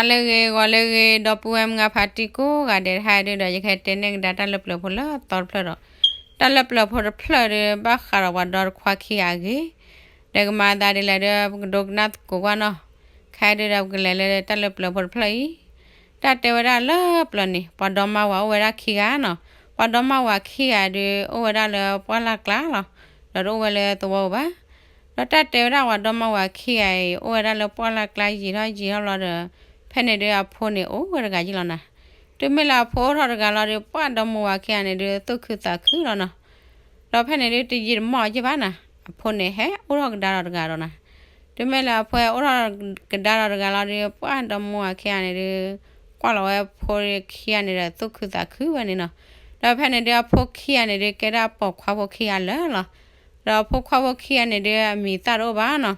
လၢဂ့ၤ ဂီၤလၢဂ့ၤ ဒီပုၢ်ဝဲၢ်မုၢ်ဂၤဖးတံၢ်ကိးဂၤဒဲး တဟါဒုဒီး ယကဟဲတဲနဲၣ်ကဒါတၢ်လၢပျၢၤဖိလၢသီတဖျၢၣ်ဒီး တၢ်လၢပျၢၤဖိတဖျၢၣ်ဒီး ဘၣ်ဃးဒီးပှၤဒီတခွါခံဂၤအဂ့ၢ်, ဒီးကမၤသးဒ်လဲၣ်ဒီး ပကဒိကနၣ်သကိးကွၢ်နီၤ. ခဲဒုဒီး ပကလဲၤလၢတၢ်လၢပျၢၤဖိတဖျၢၣ်အံၤ, တၢ်တဲဝဲဒၣ်လၢပျၢၤန့ၣ် ပှၤဒီမါဝၤအိၣ်ဝဲဒၣ်ခံဂၤနီၤ. ပှၤဒီမါဝၤခံဂၤဒု အိၣ်ဝဲဒၣ်လၢပှၢ်လၢ်ကျါလီၤ. ဒီးတအိၣ်ဝဲလၢသဝီပူၤဘၣ်. ဒီးတၢ်တဲဝဲဒၣ်ပှၤဒီမါဝၤခံဂၤအံၤ အိၣ်ဝဲဒၣ်လၢပှၢ်လၢ်ကျါယံာ်ထီၣ်ယံာ်ထီၣ်ဘျီဒီး ဖဲန့ၣ်ဒုအဖိန့ၣ်အိၣ်ဝဲတဂၤယ့ၢ်လီၤနၤ. တုၤမ့ၢ်လၢအဖိအိၣ်ထီၣ်တဂၤလီၤဒီး ပှၢ်ဒီမါဝၤခံဂၤန့ၣ်ဒု သူၣ်ခုသးခုလီၤနီၤ. ဒီးဖဲန့ၣ်ဒုတယံာ်တမီၢ်က့ၢ်ဘၣ်နၤ, အဖိန့ၣ်ဟဲအိၣ်ထီၣ်ကဒါဒီးတဂၤဒီးနၤ. တုၤမ့ၢ်လၢအဖိဟဲအိၣ်ထီၣ်ကဒါဒီးတဂၤလီၤဒီး ပှၢ်ဒီမါဝၤခံဂၤန့ၣ်ဒု ကွၢ်လီၤဝဲဖိခံဂၤန့ၣ်ဒီး သူၣ်ခုသးခုဝဲန့ၣ်နီၤ. ဒီးဖဲန့ၣ်ဒုအဖိခံဂၤန့ၣ်ဒု ကဲဒၣ်ပိာ်ခွါဖိခံဂၤလၢာ်လီၤ. ဒီးအဖိခွါဖိခံဂၤန့ၣ်ဒု အမံၤသၣ်တအိၣ်ဘၣ်နီၤ.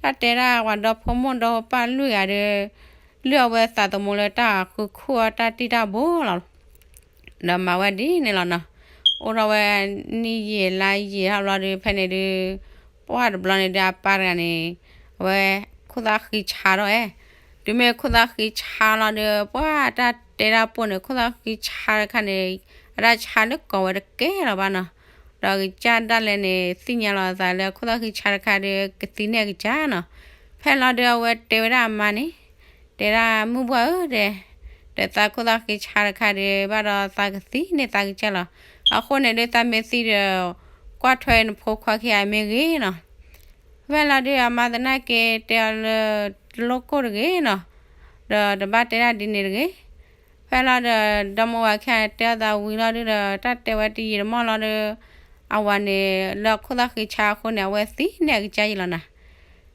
တၢ်တဲဒၣ်ပှၤဒီဖိမိၢ်ဒီပၢ်လွံၢ်ဂၤဒီး လုၢ်အီၣ်ဝဲသးသမူလၢတၢ်ဃုခူၣ်အီၣ်တၢ်တံၢ်တၢ်ဘိလီၤ. ဒီးမၤဝဲဒ်န့ၣ်လီၤနီၤ. အိၣ်ထီၣ်ဝဲနံၣ်ယံာ်လါယံာ်ဟီၣ်ဘျီဒီး ဖဲန့ၣ်ဒု ပှၢ်တဘျီန့ၣ်ဒု အပၢ်တဂၤန့ၣ် အဝဲခိၣ်သၣ်ဃံဆါထီၣ်ဝဲ. တုၤမ့ၢ်ခိၣ်သၣ်ဃံဆါလီၤဒီး ပှၢ်တၢ်တဲဒၣ်ပိၢ်န့ၣ် ခိၣ်သၣ်ဃံဆါတခါန့ၣ် အတၢ်ဆါလၢကိးဝဲတကဲလီၤဘၣ်နီၤ. ဒီးကစၢ်ဒၣ်လဲာ်န့ၣ် သ့ၣ်ညါလီၤအသးလၢခိၣ်သၣ်ဃံဆါတခါဒီး ကသံနဲၣ်ကစၢ်နီၤ. ဖဲလီၤဒုအဝဲတဲဝဲဒၣ်အမါန့ၣ် တဲဒၣ်မုၢ်ပှၢ်ဧၢဒဲး, ဒီးသးခိၣ်သၣ်ဃံဆါတခါဒီး ဘၣ်ဒီးသးကသံန့ၢ်သးကစၢ်လီၤ. အဃိန့ၣ်ဒု သးမ့ၢ်သံဒီး ကွၢ်ထွဲနဖိခွါခံဂၤမ့ၢ်ဂ့ၤနီၤ. ဖဲလီၤဒုအမါသနာ်က့တဲအီၤလၢ တလိၣ်ကိၢ်တဂ့ၤနီၤ, ဒီးတဘၣ်တဲဒၣ်ဒ်န့ၣ်တဂ့ၤ. ဖဲလီၤဒီး ဒီမါဝၤခံဂၤတဲအီၤသးဝံၤလီၤဒုဒီး တၢ်တဲဝဲတယံာ်တမီၢ်လီၤဒီး အဝၤန့ၣ် လၢခိၣ်သၣ်ဃံဆါအဃိန့ၣ် အဝဲသံန့ၢ်အကစၢ်ယံာ်လီၤနၤ.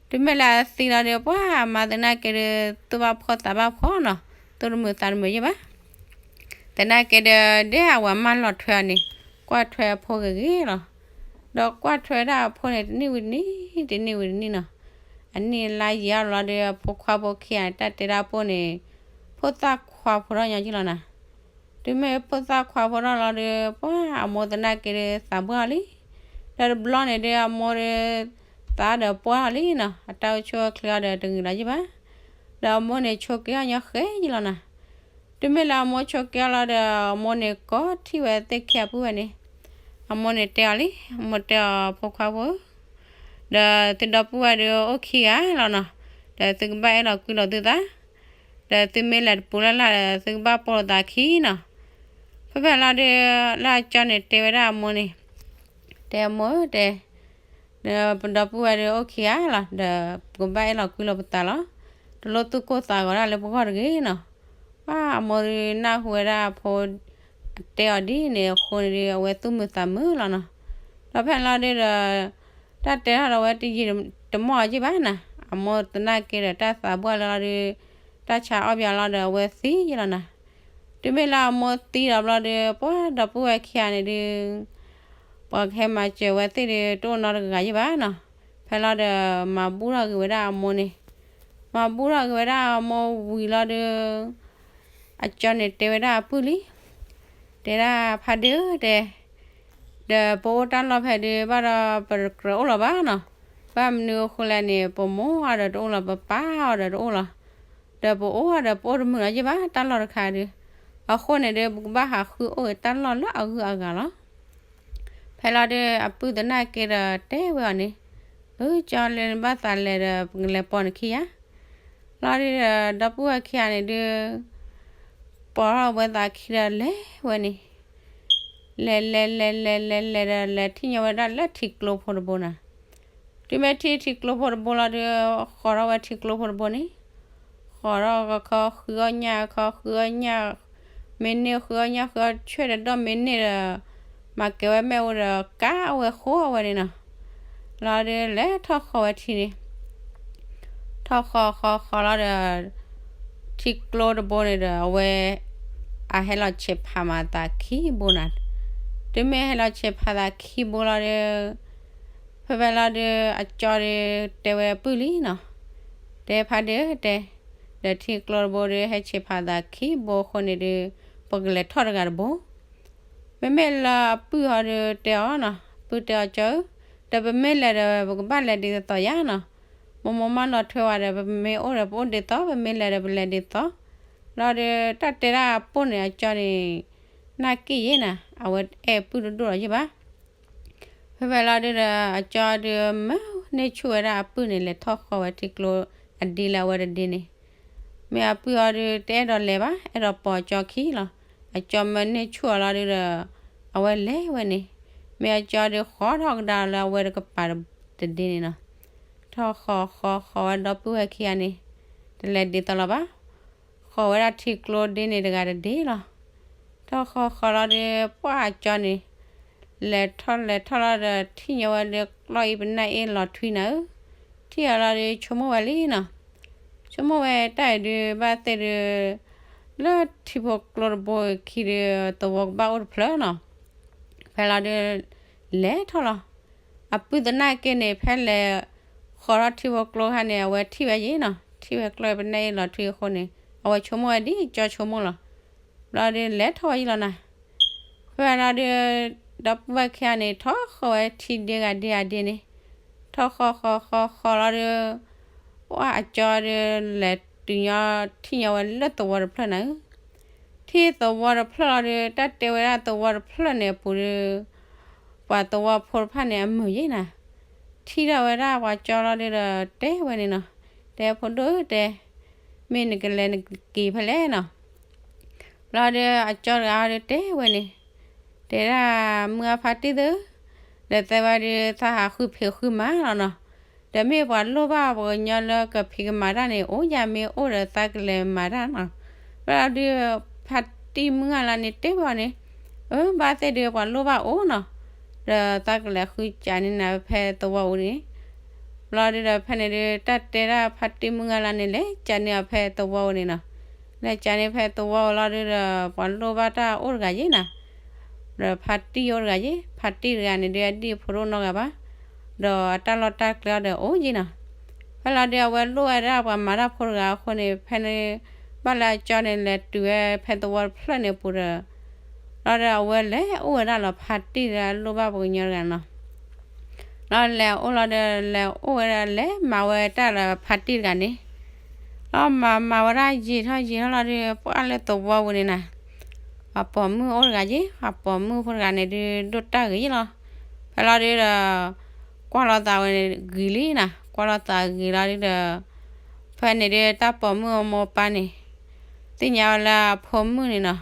တုၤမ့ၢ်လၢအသံလီၤဒီး ပှၢ်အမါသနာ်က့ဒီး သူၣ်ဘၣ်ဖှီၣ်သးဘၣ်ဖှီၣ်နီၤ, သူၣ်တမုာ်သးတမုာ်ယဲၢ်ဘၣ်. သနာ်က့ဒီး ဒ်အဝၤမၢလီၤထွဲအီၤန့ၣ် ကွၢ်ထွဲအဖိဂ့ၤဂ့ၤလီၤ. ဒီးကွၢ်ထွဲဒၣ်အဖိန့ၣ် တနံၣ်ဝံၤတနံၣ် တနံၣ်ဝံၤတနံၣ်နီၤ. အနံၣ်လါယံာ်အါလီၤဒီး အဖိခွါဖိခံဂၤန့ၣ် တၢ်တဲဒၣ်ပိၢ်န့ၣ် ဖိသၣ်ခွါဖိထီၣ်ညီယံာ်လီၤနၤ. တုၤမ့ၢ်ဖိသၣ်ခွါဖိထီၣ်လီၤဒီး ပှၢ်အမိၢ်သနာ်က့ဒီးသးပှၢ်အီၤလံ. ဒီးတဘျီန့ၣ်ဒီးအမိၢ်ဒီး သးဒီးပှၢ်အီၤလံနီၤ, အတၢ်အိၣ်ဆူၣ်အိၣ်ချ့အီၤဒီးတဂ့ၤလီၤယံၢ်ဘၣ်. ဒီးအမိၢ်န့ၣ်ဆိးက့ၤအီၣ်ညီဃဲယံၢ်လီၤနၤ. တုၤမ့ၢ်လၢအမိၢ်ဆိးက့ၤအီၣ်လီၤဒီး အမိၢ်န့ၣ်ကိးထံၣ်ဝဲသ့ၣ်ခံအပုၢ်ဝဲန့ၣ်, အမိၢ်န့ၣ်တဲအီၤလံ, အမိၢ်တဲအီၤ ဖိခွါဖိဧၢ, ဒီးသုဒီပုၢ်ဝဲၢ်ဒီးအိၣ်ခံဂၤလီၤနီၤ, ဒီးသုကဘၣ်အဲၣ်လီၤကွံလိာ်သုသး, ဒီးသုမ့ၢ်လဲၤတပူၤလၢ်လၢ်ဒီး သုကဘၣ်ပိာ်လိာ်သးခံနီၤ. ဖဲဖဲလီၤဒီး လၢအကၠီန့ၣ်တဲဝဲဒၣ်အမိၢ်န့ၣ်, တဲအမိၢ်ဧၢတဲ, ဒီးပဒီပုၢ်ဝဲၢ်ဒီးအိၣ်ခံဂၤလီၤ, ဒီးပကဘၣ်အဲၣ်လီၤကွံလိာ်ပသးလီၤ. တလိၣ်သူၣ်ကိၢ်သးဂီၤဒၣ်လၢပဂီၢ်တဂ့ၤနီၤ. ပှၢ်အမိၢ်ဒုးနၢ်ဟူဝဲဒၣ်အဖိ အတဲအီၤဒ်န့ၣ်အဃိန့ၣ်ဒီး အဝဲသူၣ်မုာ်သးမုာ်လီၤနီၤ. ဒီးဖဲန့ၣ်လီၤဒုးဒီး တၢ်တဲထီၣ်ဒီးအဝဲတယံာ်တမီၢ်အီၤယံၢ်ဘၣ်နၤ, အမိၢ်သနာ်က့ဒီးတၢ်သးပှၢ်လၢလီၤဒုး တၢ်ဆါအီၣ်ပၠးလီၤဒီးအဝဲသံယံၢ်လီၤနၤ. တုၤမ့ၢ်လၢအမိၢ်သံဒီးဘျီဒီး ပှၢ်ဒီပုၢ်ဝဲၢ်ခံဂၤန့ၣ်ဒုး ပှၤကဟဲမၤစၢၤဝဲသ့ၣ်ဒီး တအိၣ်နီတဂၤယံၢ်ဘၣ်နီၤ. ဖဲလီၤဒီး မၤဘူၣ်ထီၣ်က့ၤဝဲဒၣ်အမိၢ်န့ၣ်, မၤဘူၣ်ထီၣ်က့ၤဝဲဒၣ်အမိၢ်ဝံၤလီၤဒီး အကၠီန့ၣ်တဲဝဲဒၣ်အပုၢ်လံ, တဲဒၣ်ဖါဒ့ဧၢတဲ, ဒီးပအိၣ်တၢ်လီၢ်ဖဲဒုး ဘၣ်ဒီးပတကြၢးအိၣ်လီၤဘၣ်နီၤ. ဘၣ်မနုၤအဃိလဲၣ်န့ၣ် ပမိၢ်အီၤဒီးတအိၣ်လီၤ, ပပၢ်အီၤဒီးတအိၣ်လီၤ, ဒီးပအိၣ်အီၤဒီးပအိၣ်တမုာ်လီၤယံၢ်ဘၣ်တၢ်လီၢ်တခါဒုး. အဃိန့ၣ်ဒီး ပကဘၣ်ဟးဃုအိၣ်ဂ့ၤတၢ်လီၢ်လၢအဂုၤအဂၤလီၤ. ဖဲလီၤဒုး အပုၢ်သနာ်က့ဒီးတဲဝဲအီၤန့ၣ်, အၢ ကၠီလၢနဘၣ်သးလဲၤဒီး ပကလဲၤပိာ်နခံယါ. လီၤဒုးဒီး ဒီပုၢ်ဝဲၢ်ခံဂၤန့ၣ်ဒုး ပိာ်ထီၣ်ဝဲသးခံဒီးလဲၤဝဲန့ၣ်, လဲၤလဲၤလဲၤလဲၤလဲၤလဲၤဒီး လဲၤထံၣ်ညီဝဲဒၣ်လၢထံကျိဖိတဘိနၤ. တုၤမ့ၢ်ထံၣ်ထံကျိဖိတဘိလီၤဒုး ဃီၤထီၣ်ဝဲထံကျိဖိတဘိန့ၣ်, ဃီၤထီၣ်ခီ ဃုအီၣ်ညၣ်ခီ ဃုအီၣ်ညၣ်, မ့ၢ်န့ၢ်ဃုအီၣ်ညၣ် ဃုအီၣ်ဆွဲၣ်ဒီးဒီၣ်မ့ၢ်န့ၢ်ဒီး မၤကဲၤဝဲမ့ၣ်အူဒီး ကးအဝဲဃီအဝဲန့ၣ်နီၤ. လီၤဒုး လဲၤထီၣ်ဃီၤဝဲထံန့ၣ်, ထီၣ်ဃီၤဃီၤဃီၤလီၤဒီး ထံကျိတဘိန့ၣ်ဒီး အဝဲ အဟဲလီၤဆဲးဖးမၤသးခံဘိနၤ. တုၤမ့ၢ်ဟဲလီၤဆဲးဖးသးခံဘိလီၤဒီး ဖဲဖဲလီၤဒုး အကၠီဒုးတဲဝဲအပုၢ်လံနီၤ, တဲဖါဒ့ဧၢတဲ, ဒီးထံကျိတဘိဒုး ဟဲဆဲးဖးသးခံဘိအဃိန့ၣ်ဒုး ပကလဲၤထီၣ်တဂၤတဘိ. မ့မ့ၢ်လၢအပုၢ်ဟီဒုးတဲအီၤနီၤ, ပုၢ်တဲအီၤ ကၠီဧၢ, ဒီးပမ့ၢ်လဲၤဒီး ပကဘၣ်လဲၤဒ်သိးသိးယါနီၤ. မိၢ်မိၢ်မၢလီၤထွဲဝဲဒီး ပမ့ၢ်အိၣ်ဒီးပအိၣ်ဒ်သိး, ပမ့ၢ်လဲၤဒီးပလဲၤဒ်သိး, ဘျီဒီးတၢ်တဲဒၣ်အပိၢ်န့ၣ် အကၠီန့ၣ် နာ်က့ၢ်ယဲနၤ, အဝဲအဲၣ်ပုၢ်တဒိၣ်လီၤယဲဘၣ်. ဖဲဖဲလီၤဒုးဒီး အကၠီဒုးမၢန့ၢ်ဆူၣ်ဝဲဒၣ်အပုၢ်န့ၣ် လဲၤထီၣ်ဃီဝဲထံကျိအဒ့လၢအဝဲတဒ့န့ၣ်, မ့ၢ်အပုၢ်အီၤဒုးတအဲၣ်ဒိးလဲၤဘၣ်, အဲၣ်ဒိးပိာ်အကၠီခံလီၤ. အကၠီမၢန့ၢ်ဆူၣ်အီၤလီၤဒုးဒီး အဝဲလဲၤဝဲန့ၣ်, မ့ၢ်အကၠီဒုးဃီထီၣ်ကဒါလၢအဝဲတကပၤတဒ့န့ၣ်နီၤ. ထီၣ်ဃီဃီဃီဝဲဒီပုၢ်ဝဲၢ်ခံဂၤန့ၣ် တလဲၤဒ်သိးလီၤဘၣ်. ဃီဝဲဒၣ်ထံကျိဒ့န့ၣ်တဂၤတဒ့လီၤ. ထီၣ်ဃီဃီလီၤဒုး ပှၢ်အကၠီန့ၣ် လဲၤထီၣ်လဲၤထီၣ်လီၤဒီး ထံၣ်ညီဝဲလၢကျီၢ်အံၤပနၢ်အ့ၣ်လီၤထွံနၤဧၢ, ထံၣ်အီၤလီၤဒုး ဆိကမိၣ်ဝဲလံနီၤ. ဆိကမိၣ်ဝဲတၢ်အံၤဒုး ဘၣ်သ့ၣ်ဒုး လၢထံဖိကျိတဘိခံဒုး သဝီကဘၣ်အိၣ်တဖျၢၣ်နီၤ. ဖဲလီၤဒုး လဲၤထီၣ်လီၤ. အပုၢ်သနာ်က့န့ၣ် ဖဲလဲၤဃီထီၣ်ထံဖိကျိခါန့ၣ် အဝဲထံၣ်ဝဲယဲနီၤ, ထံၣ်ဝဲကျီၢ်အံၤပနၢ်အ့ၣ်လီၤထွံအဃိန့ၣ် အဝဲဆိကမိၣ်ဝဲဒ်ကၠီဆိကမိၣ်လီၤ. ဘျီဒုးလဲၤထီၣ်ဝဲယဲလီၤနၤ. ဖဲလီၤဒုး ဒီပုၢ်ဝဲၢ်ခံဂၤန့ၣ် ထီၣ်ဃီဝဲထံဒ့ဂၤဒ့ဂၤဒ့န့ၣ်, ထီၣ်ဃီဃီဃီဃီလီၤဒုး ပှၢ်အကၠီဒုး လဲၤတုၤညီထံၣ်ညီဝဲလၢသဝီတဖျၢၣ်နၤဧၢ. ထံၣ်သဝီတဖျၢၣ်လီၤဒုး တၢ်တဲဝဲဒၣ်သဝီတဖျၢၣ်န့ၣ်အပူၤဒုး ပှၤသဝီဖိတဖၣ်န့ၣ် အမုာ်ယဲနၤ. ထံၣ်ထီၣ်ဝဲဒၣ်ပှၤကၠီလီၤဒုးဒီး တဲဖိဒိၣ်ဧၢတဲ, မ့ၢ်နကလဲၤနကက့ၤဖဲလဲၣ်နီၤ. ဘျီဒုးအကၠီတဂၤဒုးတဲဝဲန့ၣ်, တဲဒၣ်မုၢ်အါဖါတံၢ်သု, ဒီးသဲဝဲဒုးသးဟးဃုဖံးဃုမၤလီၤနီၤ. ဒီးမ့ၢ်ပှၤလိၣ်ဘၣ်ပှၤကညီလၢကဖံးကမၤတၢ်န့ၣ် အိၣ်ယၤမ့ၢ်အိၣ်ဒီးသးကလဲၤမၤတၢ်နီၤ. ဘျီဒုး ဖါတံၢ်မုၢ်အါလါန့ၣ်တဲဘၣ်န့ၣ်, အၢ ဘၣ်သ့ၣ်ဒုးပှၤလိၣ်ဘၣ်အိၣ်နီၤ, ဒီးသးကလဲၤဃုကးန့ၢ်နၤဖဲသဝီအူန့ၣ်. ဘျီဒုးဒီးဖဲန့ၣ်ဒုး တၢ်တဲဒၣ်ဖါတံၢ်မုၢ်အါလါန့ၣ် လဲၤကးန့ၢ်အီၤဖဲသဝီအူန့ၣ်နီၤ. လဲၤကးန့ၢ်ဖဲသဝီအူလီၤဒုးဒီး ပှၤလိၣ်ဘၣ်တၢ်အိၣ်တဂၤယဲနၤ. ဒီးဖါတံၢ်အိၣ်တဂၤယဲ, ဖါတံၢ်တဂၤန့ၣ်ဒုး အဒံၣ်ဖိတအိၣ်နီတဂၤဘၣ်, ဒီးအတၢ်လီၢ်တၢ်ကျဲအီၤဒီးအိၣ်ယဲနီၤ. ဖဲလီၤဒုးအဝဲလိၣ်ဝဲဒၣ်ပှၤမၤတၢ်ဖိတဂၤအဃိန့ၣ် ဖဲန့ၣ် ဘၣ်လၢအကၠီန့ၣ်လဲၤတုၤဝဲဖဲသဝီတဖျၢၣ်န့ၣ်အပူၤဒီး, လီၤဒီးအဝဲလဲၤအိၣ်ဝဲဒၣ်လီၤဖါတံၢ်လၢအလိၣ်ဘၣ်ပှၤကညီတဂၤနီၤ. လီၤလဲၤအိၣ်လီၤဒီး လဲၤအိၣ်ဝဲဒၣ်လဲၤမၤဝဲတၢ်လၢဖါတံၢ်တဂၤန့ၣ်, လီၤမၤမၤဝဲဒၣ်ယံာ်ထီၣ်ယံာ်ထီၣ်လီၤဒုး ပှၢ်လၢသဝီပူၤန့ၣ်နၤ, ပှၤပိာ်မုၣ်အိၣ်တဂၤယဲ, ပှၤပိာ်မုၣ်ဖိတဂၤန့ၣ်ဒုး ဒိၣ်တၢ်ဂ့ၤယဲလီၤ. ဖဲလီၤဒုးဒီး ကွၢ်လိာ်သးဝဲန့ၣ်ဂ့ၤလံနၤ, ကွၢ်လိာ်သးဂ့ၤလီၤဒုးဒီး ဖဲန့ၣ်ဒုးတၢ်ပိာ်မုၣ်အမိၢ်ပၢ်န့ၣ် သ့ၣ်ညါဝဲလၢအဖိမုၣ်န့ၣ်နီၤ,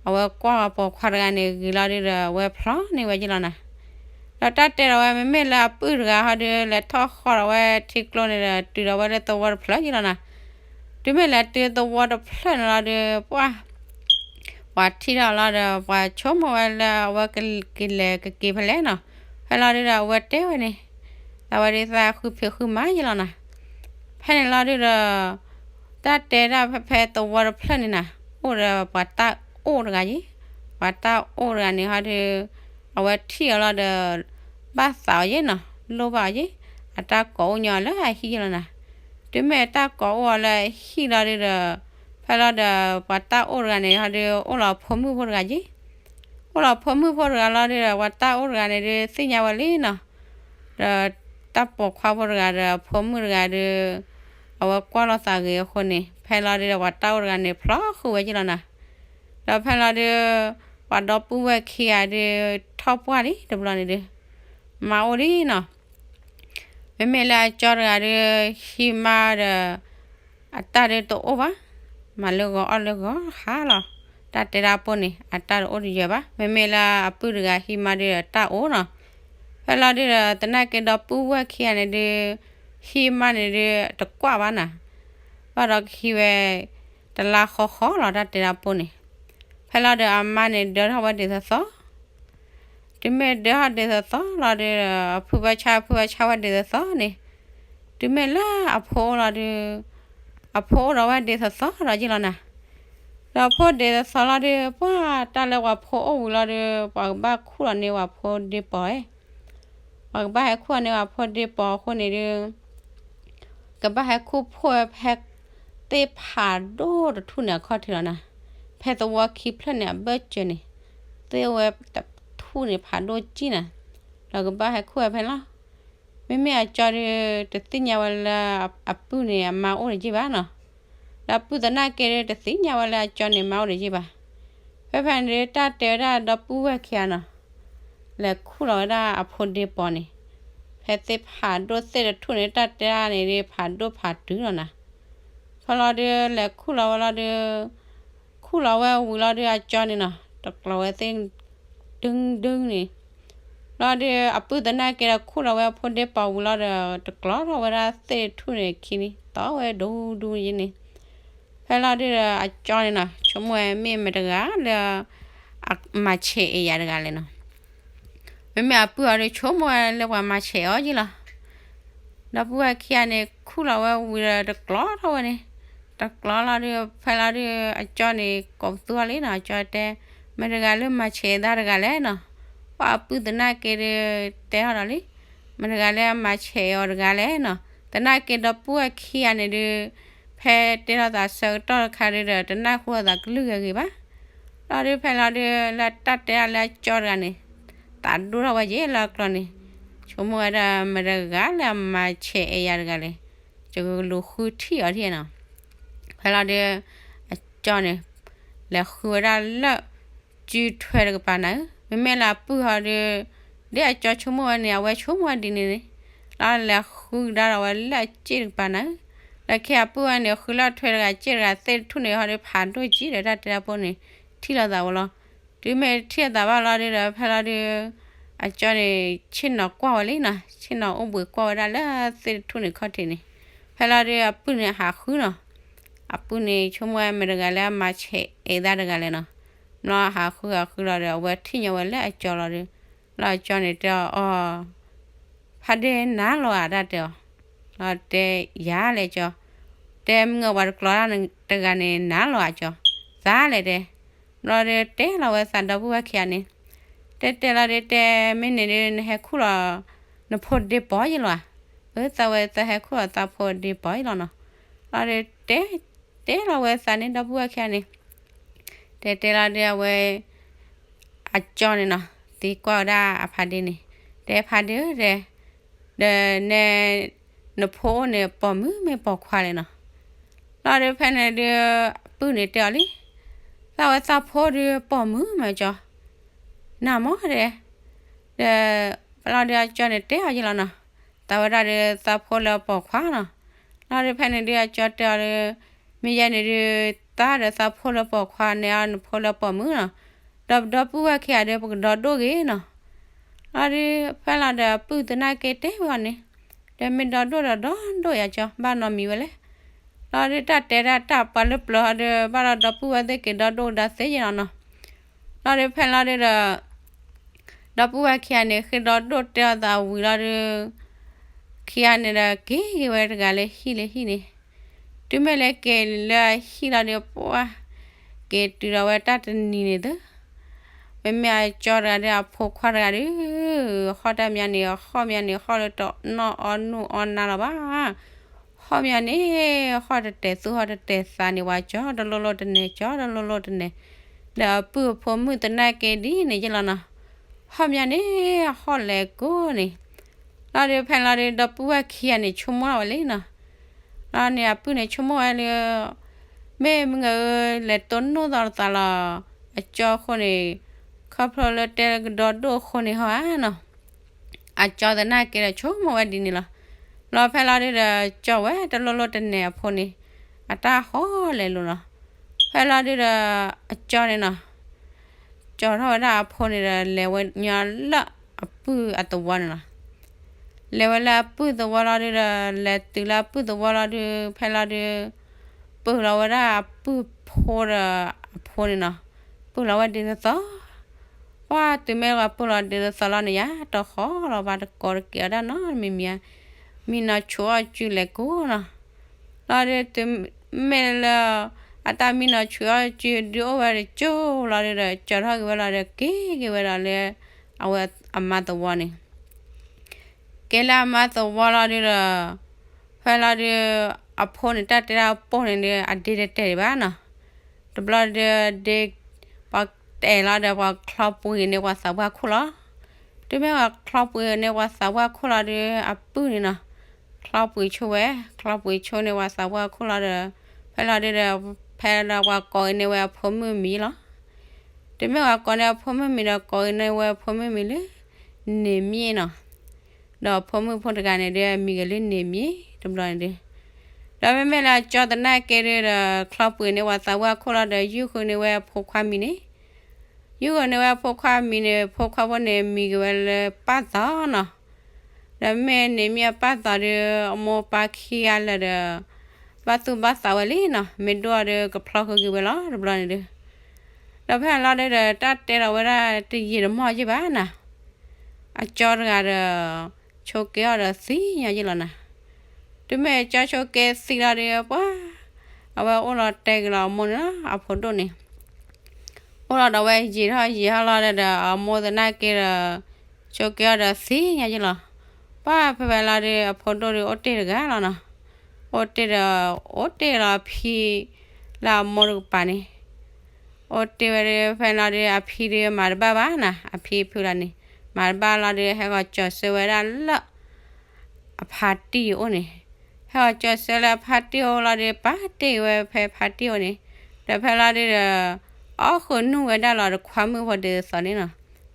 အဝဲကွၢ်ပိာ်ခွါတဂၤန့ၣ်ဂ့ၤလီၤဒုးဒီး အဝဲဖျီန့ၢ်ဝဲယဲလီၤနၤ. ဒီးတၢ်တဲဒီးဝဲ မ့မ့ၢ်လၢအပုၢ်တဂၤဟီဒုး လဲၤထီၣ်ဃီဒီးဝဲထံကျိန့ၣ်ဒီး တုၤဒီးဝဲလၢသဝီတဖျၢၣ်ယဲလီၤနၤ. တုၤမ့ၢ်လဲၤတုၤသဝီတဖျၢၣ်န့ၣ်လီၤဒုး ပှၢ် ပှၤထံၣ်ထီၣ်လီၤဒီး ပှၤဆိကမိၣ်ဝဲလၢအဝဲကလဲၤကက့ၤဖဲလဲၣ်နီၤ. ဖဲလီၤဒုးဒီးအဝဲတဲဝဲန့ၣ်, အဝဲဒုးသးဃုဖံးဃုမၤယဲလီၤနၤ. ဖဲန့ၣ်လီၤဒုးဒီး တၢ်တဲဒၣ်ဖဲဖဲသဝီတဖျၢၣ်န့ၣ်နၤ, အိၣ်ဒီးပှၤတၢ်အိၣ်တဂၤယဲ, ပှၤတၢ်အိၣ်တဂၤန့ၣ်ဟီဒုး အဝဲထံၣ်အီၤလီၤဒီး ဘၣ်သးအီၤယဲနီၤ, လိၣ်ဘၣ်အီၤယဲ, အတၢ်ကိးအိၣ်ညီလၢအဟံၣ်ယဲလီၤနၤ. တုၤမ့ၢ်တၢ်ကိးအိၣ်အီၤလၢအဟံၣ်လီၤဒုးဒီး ဖဲလီၤဒီး ပှၤတၢ်အိၣ်တဂၤန့ၣ်ဟီဒုး အိၣ်လီၤဖိမုၣ်ဖိတဂၤယဲ အိၣ်လီၤဖိမုၣ်ဖိတဂၤလီၤဒုးဒီး ပှၤတၢ်အိၣ်တဂၤန့ၣ်ဒုး သ့ၣ်ညါဝဲလံနီၤ. ဒီးတၢ်ပိာ်ခွါဖိတဂၤဒီးအဖိမုၣ်တဂၤဒုး အဝဲကွၢ်လိာ်သးဂ့ၤအဃိန့ၣ် ဖဲလီၤဒုးဒီး ပှၤတၢ်အိၣ်တဂၤန့ၣ် ဖျီဃုာ်ဝဲယဲလီၤနၤ. ဒီးဖဲလီၤဒုး ပှၤဒီပုၢ်ဝဲၢ်ခံဂၤဒုး ထီၣ်ပှၢ်လံတဘျီန့ၣ်ဒုး မၤအိၣ်လံနီၤ. မ့မ့ၢ်လၢအကၠီတဂၤဒုး ဟံးမါဒီး အတၢ်ဒုးတအိၣ်ဘၣ်, မၤလၢဂီၤအီၣ်လၢဂီၤဟါလီၤ. တၢ်တဲတၢ်ပိၢ်န့ၣ် အတၢ်တအိၣ်တယၢၤဘၣ်. မ့မ့ၢ်လၢအပုၢ်တဂၤဟံးမါဒုး တၢ်အိၣ်နီၤ. ဖဲလီၤဒုးဒီး သနာ်က့ဒီပုၢ်ဝဲၢ်ခံဂၤန့ၣ်ဒုး ဟံးမါန့ၣ်ဒုး တကွၢ်ဘၣ်နၤ. ဘၣ်ဒီးကဟံးဝဲ တလါဃီဃီလီၤ တၢ်တဲတၢ်ပိၢ်န့ၣ်. ဖဲလီၤဒီးအမါန့ၣ် ဒၢထီၣ်ဝဲဒ်သိးသိး တုၤမ့ၢ်ဒၢထီၣ်ဒ်သိးသိးလီၤဒီး အဖုဘၣ်ဆါ အဖုဘၣ်ဆါဝဲဒ်သိးသိးန့ၣ်, တုၤမ့ၢ်လၢအဖိအိၣ်လီၤဒီး အဖိအိၣ်ဒီးဝဲဒ်သိးသိးဒီးယ့ၢ်လီၤနၤ. ဒီးအဖိဒ်သိးသိးလီၤဒီး ပှၢ်တၢ်လၢပှၤဖိအိၣ်ဝံၤလီၤဒီး ပှၤကဘၣ်ခူၣ်လီၤန့ၢ်ပှၤဖိဒ့ပိာ်, ပှၤကဘၣ်ဟဲခူၣ်လီၤန့ၢ်ပှၤဖိဒ့ပိာ်အဃိန့ၣ်ဒီး ကဘၣ်ဟဲခူၣ်ဖှိၣ်ဝဲဖဲ သ့ၣ်ဖးဒိၣ်တထူၣ်န့ၣ်အခီၣ်ထံးလီၤနၤ. ဖဲသဝီခံဖျၢၣ်န့ၣ် အဘၢၣ်စၢၤန့ၣ် သ့ၣ်အိၣ်ဝဲတထူၣ်န့ၣ်ဖးဒိၣ်ကံၣ်နၤ. ဒီးကဘၣ်ဟဲခူၣ်ဝဲဖဲန့ၣ်လီၤ. မ့မ့ၢ်အကၠီဒီး တသ့ၣ်ညါဝဲလၢအပုၢ်န့ၣ် အမါအိၣ်တယံာ်ဘၣ်နီၤ. ဒီးအပုၢ်သနာ်က့ဒီး တသ့ၣ်ညါဝဲလၢအကၠီန့ၣ် မါအိၣ်တယံာ်ဘၣ်. ဖဲဖဲန့ၣ်ဒီး တၢ်တဲဝဲဒၣ်ဒီပုၢ်ဝဲၢ်ခံဂၤနီၤ လဲၤခူၣ်လီၤဝဲဒၣ်အဖိဒ့ပီၤန့ၣ်, ဖဲသ့ၣ်ဖးဒိၣ်သ့ၣ်တထူၣ်န့ၣ် တၢ်တဲဒၣ်န့ၣ်ဒီး ဖးဒိၣ်ဖးတုၤလီၤနၤ. ဖဲလီၤဒုး လဲၤခူၣ်လီၤဝဲလီၤဒုး, ခူၣ်လီၤဝဲဝံၤလီၤဒုး အကၠီန့ၣ်နီၤ တကျီၤဝဲသ့ၣ် ဒုဒုန့ၣ် လီၤဒုး အပုၢ်သနာ်က့ဒီးခူၣ်လီၤဝဲအဖိဒ့ပီၤဝံၤလီၤဒီး တကျီၤထီၣ်ဝဲဒၣ်သ့ၣ်တထူၣ်န့ၣ်ခံန့ၣ် တီဝဲဒိဒူယဲန့ၣ်. ဖဲလီၤဒုးဒီး အကၠီန့ၣ်နီၤ ဆိကမိၣ်ဝဲမ့ၢ်မတၤတဂၤလၢ မၤဆဲးအဲၣ်ယၤတဂၤလဲၣ်နီၤ. မ့မ့ၢ်အပုၢ်အီၤဒီး ဆိကမိၣ်ဝဲလၢပှၤမၤဆဲးအီၤယဲလီၤ. ဒီပုၢ်ဝဲၢ်ခံဂၤန့ၣ် ခူၣ်လီၤဝဲဝံၤဒီးတကျီၤထီၣ်ဝဲန့ၣ်, တကျီၤလီၤဒုး ဖဲလီၤဒုး အကၠီန့ၣ် ကိးပသူအီၤလံနီၤ, အကၠီတဲ မတၤတဂၤလၢမၤဆဲးသးတဂၤလဲၣ်နီၤ. ပှၤအပုၢ်သနာ်က့ဒီး တဲထီၣ်ဒီးလံ မတၤတဂၤလၢအမၤဆဲးအီၤတဂၤလဲၣ်နီၤ. သနာ်က့ဒီပုၢ်ဝဲၢ်ခံဂၤန့ၣ်ဒုး ဖဲတဲထီၣ်သးဆၢကတီၢ်တခါဒုးဒီး တနၢ်ဟူအသးကလုၢ်ဂၤဂ့ၤဘၣ်. လီၤဒုး ဖဲလီၤဒုး လၢတၢ်တဲဒၣ်လၢအကၠီတဂၤန့ၣ် သးဒိၣ်ထီၣ်ဝဲယဲလၢအကျီၤန့ၣ်, ဆိကမိၣ်ဝဲဒၣ် မတၤတဂၤလၢအမၤဆဲးအဲၣ်ယၤတဂၤလဲၣ်, ယကလူၤဃုထံၣ်အီၤထံၣ်နီၤ. ဖဲလီၤဒုး အကၠီန့ၣ် လဲၤဃုဝဲဒၣ်လၢ စုထွဲတကပၤနၤဧၢ, မ့မ့ၢ်လၢအပုၢ်ဟီဒုး ဒ်အကၠီဆိကမိၣ်ဝဲန့ၣ် အဝဲဆိကမိၣ်ဝဲဒ်န့ၣ်န့ၣ်, လီၤလဲၤဃုကဒါဒီးဝဲလၢအစ့ၣ်တကပၤနၤဧၢ. လၢခံအပုၢ်ဝဲန့ၣ် ဃုလၢထွဲတဂၤစ့ၣ်တဂၤသ့ၣ်တထူၣ်န့ၣ်ဟီဒုး ဖးဒိၣ်ကံဒီးတၢ်တဲတၢ်ဖိန့ၣ် ထံၣ်လိာ်သးဝဲလီၤ. တုၤမ့ၢ်ထံၣ်လိာ်သးဘၣ်လီၤဒုးဒီး ဖဲလီၤဒုး အကၠီန့ၣ် ဆ့ၣ်နီၤကွၢ်ဝဲလံနီၤ, ဆ့ၣ်နီၤအိၣ်ဘှံးကွၢ်ဝဲဒၣ်လၢသ့ၣ်တထူၣ်န့ၣ်ခီၣ်ထံးန့ၣ်, ဖဲလီၤဒုးအပုၢ်န့ၣ်ဟးဃုနီၤ. အပုၢ်န့ၣ်ဆိကမိၣ်ဝဲမတၤတဂၤလၢအမၤဆဲးအဲၣ်သးတဂၤလဲၣ်နီၤ. ဘျီဟးဃုဟးဃုလီၤဒီး အဝဲထံၣ်ညီဝဲလၢအကၠီလီၤဒုး, လီၤအကၠီန့ၣ်တဲအီၤ အီၤ ဖးဒ့နၤလီၤဧါ တၢ်တဲအီၤ, လီၤတဲယၤလဲၣ်ကၠီ, တဲမုၢ်ဂီၤပှၤတကျီၤတၢ်တဂၤန့ၣ် နၤလီၤဧါကၠီ, သးလဲၣ်တဲ, ဘျီဒီးတဲလီၤဝဲသးဒီပုၢ်ဝဲၢ်ခံဂၤန့ၣ်, တဲတဲလီၤဒုး တဲမ့ၢ်န့ၣ်ဒုး နဟဲခူၣ်လီၤ နဖိဒ့ပီၤယဲလီၤဧါ, အသးဝဲသးဟဲခူၣ်လီၤသးဖိဒ့ပီၤယဲလီၤနီၤ, လီၤဒုးတဲ တဲလီၤဝဲသးန့ၣ် ဒီပုၢ်ဝဲၢ်ခံဂၤန့ၣ် တဲတဲလီၤဒုးအဝဲ အကၠီန့ၣ်နီၤ သံကွၢ်ဝဲဒၣ်အဖးဒ့န့ၣ်, တဲဖးဒ့ဧၢ တဲ, ဒီးနဲ နဖိအိၣ်န့ၣ် ပိာ်မုၣ်မ့ၢ်ပိာ်ခွါလဲၣ်နီၤ. လီၤဒုးဖဲန့ၣ်ဒုး အပုၢ်န့ၣ်တဲအီၤလံ, သးဝဲသးဖိဒုးပိာ်မုၣ်မ့ၢ်ကၠီ, နမ့ၢ်တဲ, ဒီး လီၤဒုးအကၠီန့ၣ်တဲအီၤယဲလီၤနီၤ, သးဝဲဒၣ်ဒုးသးဖိလၢပိာ်ခွါနီၤ. လီၤဒုးဖဲန့ၣ်ဒုးအကၠီတဲအီၤဒုး, မ့ၢ်ယဲန့ၣ်ဒုး သးဒီးသးဖိလၢပိာ်ခွါန့ၣ် အနဖိလၢပိာ်မုၣ်နီၤ, ဒီးပဒီပုၢ်ဝဲၢ်ခံဂၤဒုး ပကဒီဒိၣ်ဂ့ၤနီၤ. လီၤဒုး ဖဲလီၤဒီးအပုၢ်သနာ်က့တဲဝဲအီၤန့ၣ်, ဒီးမ့ၢ်ဒီဒိၣ်ဒီးဒီဒိၣ်ယၤကၠီ ဘၣ်နီတမံၤဝဲလဲၣ်. လီၤဒုးတၢ်တဲဒၣ်တၢ်ပှၤလၢပျၢၤဟီဒုး ဘၣ်ဒီးဒီပုၢ်ဝဲၢ်သ့ၣ်က့ၤဒီဒိၣ်ကဒါသ့ယဲလီၤနီၤ. လီၤဒုးဖဲလီၤဒုးဒီး ဒီပုၢ်ဝဲၢ်ခံဂၤန့ၣ် ဃ့ဒီဒိၣ်တဲအီၤသးဝံၤလီၤဒုး, ခံဂၤန့ၣ်ဒီးက့ၤက့ၤဝဲတဂၤလၢဟံၣ်လၢဟံၣ်န့ၣ်, တုၤမ့ၢ်လၢက့ၤလၢအဟံၣ်လီၤဒုး ပှၤ က့ၤတုၤဒီးဝဲတၢ်တနံၤန့ၣ်သု, မ့မ့ၢ်အကၠီတဂၤဒီးအဖိခွါတဂၤဒုး, ဟီၣ်တၢ်မံၤန့ၣ် ဟီၣ်မံၤန့ၣ် ဟီၣ်လၢတနီၣ်အီနူၢ်အီနါလီၤဘၣ်. ဟီၣ်မံၤန့ၣ် ဟီၣ်တတဲာ်သူၣ်ဟီၣ်တတဲာ်သးန့ၣ် ပှၤကၠီတလိၣ်လိၣ်တနဲၣ် ကၠီတလိၣ်လိၣ်တနဲၣ်, ဒီးအပုၢ်အဖိမုၣ်သနာ်က့ဒ်န့ၣ်ယဲလီၤနီၤ. ဟီၣ်မံၤန့ၣ် ဟီၣ်လဲၤကိးန့ၣ်, လီၤဒုးဖဲလီၤဒုး ဒီပုၢ်ဝဲၢ်ခံဂၤန့ၣ် ဆိကမိၣ်ဝဲလံနီၤ. လီၤန့ၣ်အပုၢ်န့ၣ်ဆိကမိၣ်ဝဲလၢ မ့ၢ်မုၢ်ဂၤဧၢ လဲၤတိၢ်နီၣ်သီသးလီၤ အကၠီအဃိန့ၣ်, ခီဖျိလၢတဲကဒီဒိၣ်အဃိန့ၣ်ဟီဧါနီၤ. အကၠီသနာ်က့ဒီးဆိကမိၣ်ဝဲဒ်န့ၣ်လီၤ. လီၤဖဲလီၤဒုးဒီး ကၠီဝဲတလိၣ်လိၣ်တနဲၣ်အဖိန့ၣ် အတၢ်ဟီၣ်လဲၤလိၤလီၤ. ဖဲလီၤဒုးဒီး အကၠီန့ၣ်နီၤ ကၠီထီၣ်ဝဲဒၣ်အဖိန့ၣ်ဒီး လဲၤဝဲညီလၢအပုၢ်အသဝီန့ၣ်လီၤ. လဲၤဝဲလၢအပုၢ်သဝီလီၤဒုးဒီး လဲၤတုၤလၢအပုၢ်သဝီလီၤဒုး ဖဲလီၤဒုး ပၢၢ်လီၤဝဲဒၣ်အပုၢ်ဖိဒီးအဖိန့ၣ်နီၤ, ပၢၢ်လီၤဝဲဒ်သိးသိး, ပှၤတုၤမ့ၢ်ပှၤပၢၢ်လီၤဒ်သိးသိးလီၤန့ၣ်ယါ တဃီလီၤဘၣ်တကိးတကဲးဒၣ်နီတမံၤမံၤဧါ, မံနီၤဆူၣ်အီၣ်စုလဲၤကိးနီၤ. လီၤဒုးတုၤမ့ၢ်လၢ အတၢ်မံနီၤဆူၣ်အီၣ်စုဒုးအိၣ်ဝဲတကၠိလီၤဒုးဒီး ကၠီထီၣ်က့ၤဝဲလီၤဒီး က့ၤက့ၤဝဲဒီးလၢ အဝဲအမါသဝီန့ၣ် က့ၤလၢအမါသဝီလီၤဒုးဒီး ဖဲလီၤဒုး အဖိန့ၣ် တၢ်တဲဒၣ်ပိၢ်န့ၣ်ဒုး အဒ့တတဲာ်ဒံးဘၣ်နီၤ. တဘျီဒုးဒ့ ပှၤတဲာ်လီၤဒီး ပှၤချီပှ့ၤန့ၢ်ပှၤသးပှၢ်ခိၣ်လီၤ. တုၤမ့ၢ်ဝဲချီပှ့ၤန့ၢ်ပှၤသးပှၢ်ခိၣ်လီၤဒီးအပုၢ်န့ၣ်နီၤ, ချီပှ့ၤဆိဝဲ, ချီပှ့ၤဆိန့ၢ်ပှၤသးပှၢ်ခိၣ်လီၤဒီး ဖဲလီၤဒုဒီး ဖဲလီၤဒုပှၤကိးက့ၤန့ၢ်ဝဲအဖိမုၣ်မံၤလီၤ. တုၤမ့ၢ်ပှၤကိးန့ၢ်အဖိမုၣ်မံၤဒီး ကိးက့ၤန့ၢ်ဝဲအဖိမုၣ်မံၤလၢ န့ၢ်မံၤနီၤ. ဒီးအဖိမုၣ်ဖိတဂၤန့ၣ်ဒီး အမံၤက့ၤလၢန့ၢ်မံၤ တဘျီန့ၣ်ဒီး ဒီးမ့မ့ၢ်လၢအကၠီသနာ်က့ဒီး ချီပှ့ၤန့ၢ်ပှၤသးပှၢ်ခိၣ်လီၤဒီး ယုၢ်ဃုန့ၢ်ဝဲအဖိခွါမံၤန့ၣ်, ယုၢ်ဃုန့ၢ်ဝဲအဖိခွါမံၤန့ၣ် ဖိခွါဖိန့ၣ် မံၤက့ၤဝဲလၢပၢ်သီနီၤ. ဒီးမ့ၢ်န့ၢ်မံၤအပၢ်သီဒီး အမိၢ်ပၢ်ခံဂၤလၢာ်ဒီး ဘၣ်သူၣ်ဘၣ်သးဝဲလံနီၤ, မ့ၢ်ဒိၣ်အီၤဒီးကဖျီဃုာ်က့ၤဝဲလီၤ တဘျီန့ၣ်ဒီး ဒီးဖဲန့ၣ်လီၤဒုဒီး တၢ်တဲဒီးဝဲဒၣ်တယံာ်တမီၢ်ယ့ၢ်ဘၣ်နီၤ, အကၠီတဂၤဒီး ဆိးက့အီၤဒီးသံညါယ့ၢ်လီၤနီၤ. တုၤမ့ၢ်ကၠီဆိးက့သံလီၤဒီး ပှၤ အဝဲအိၣ်လီၤတဲက့ၤလီၤအမိၢ်န့ၣ်လီၤ, အဖိဒိၣ်န့ၣ် အိၣ်လီၤဒီးဝဲယံာ်ထီၣ်ယံာ်ထီၣ်လီၤဒီး အမိၢ်သနာ်က့ဒီး ဆိးက့အီၤဒီးသံညါယ့ၢ်လီၤ. ပှၤဖဲဖဲလီၤဒီး အဖိဒိၣ်ဒီးအိၣ်တ့ၢ်တဂၤလီၤနီၤ, အိၣ်တ့ၢ်ဒီး အိၣ်တ့ၢ်လီၤအဖံ လၢအမိၢ်တကပၤန့ၣ် အိၣ်တ့ၢ်ဝဲဒီး ဖဲလီၤဒီး အဖံဒီးမၤတဘၣ်ဘၣ်နီၤ, အဖံဖုလီၤန့ၣ် မၤတဘၣ်လီၤဒီး ဟဲဂီၤကၠီၤဆၢဝဲဒၣ်လၢ အဖါတံၢ်အအိၣ်န့ၣ်, ဟဲဂီၤကၠီၤဆၢလၢအဖါတံၢ်အအိၣ်လီၤဒီး ပာ်တ့ၢ်ဝဲဖဲဖါတံၢ်အအိၣ်န့ၣ်, ဒီးဖဲလီၤဒုဒီး အီၣ်ဃုာ်နုာ်ဝဲဒၣ်လီၤတခွါမုၣ်ဖိဒ်သိးန့ၣ်နီၤ,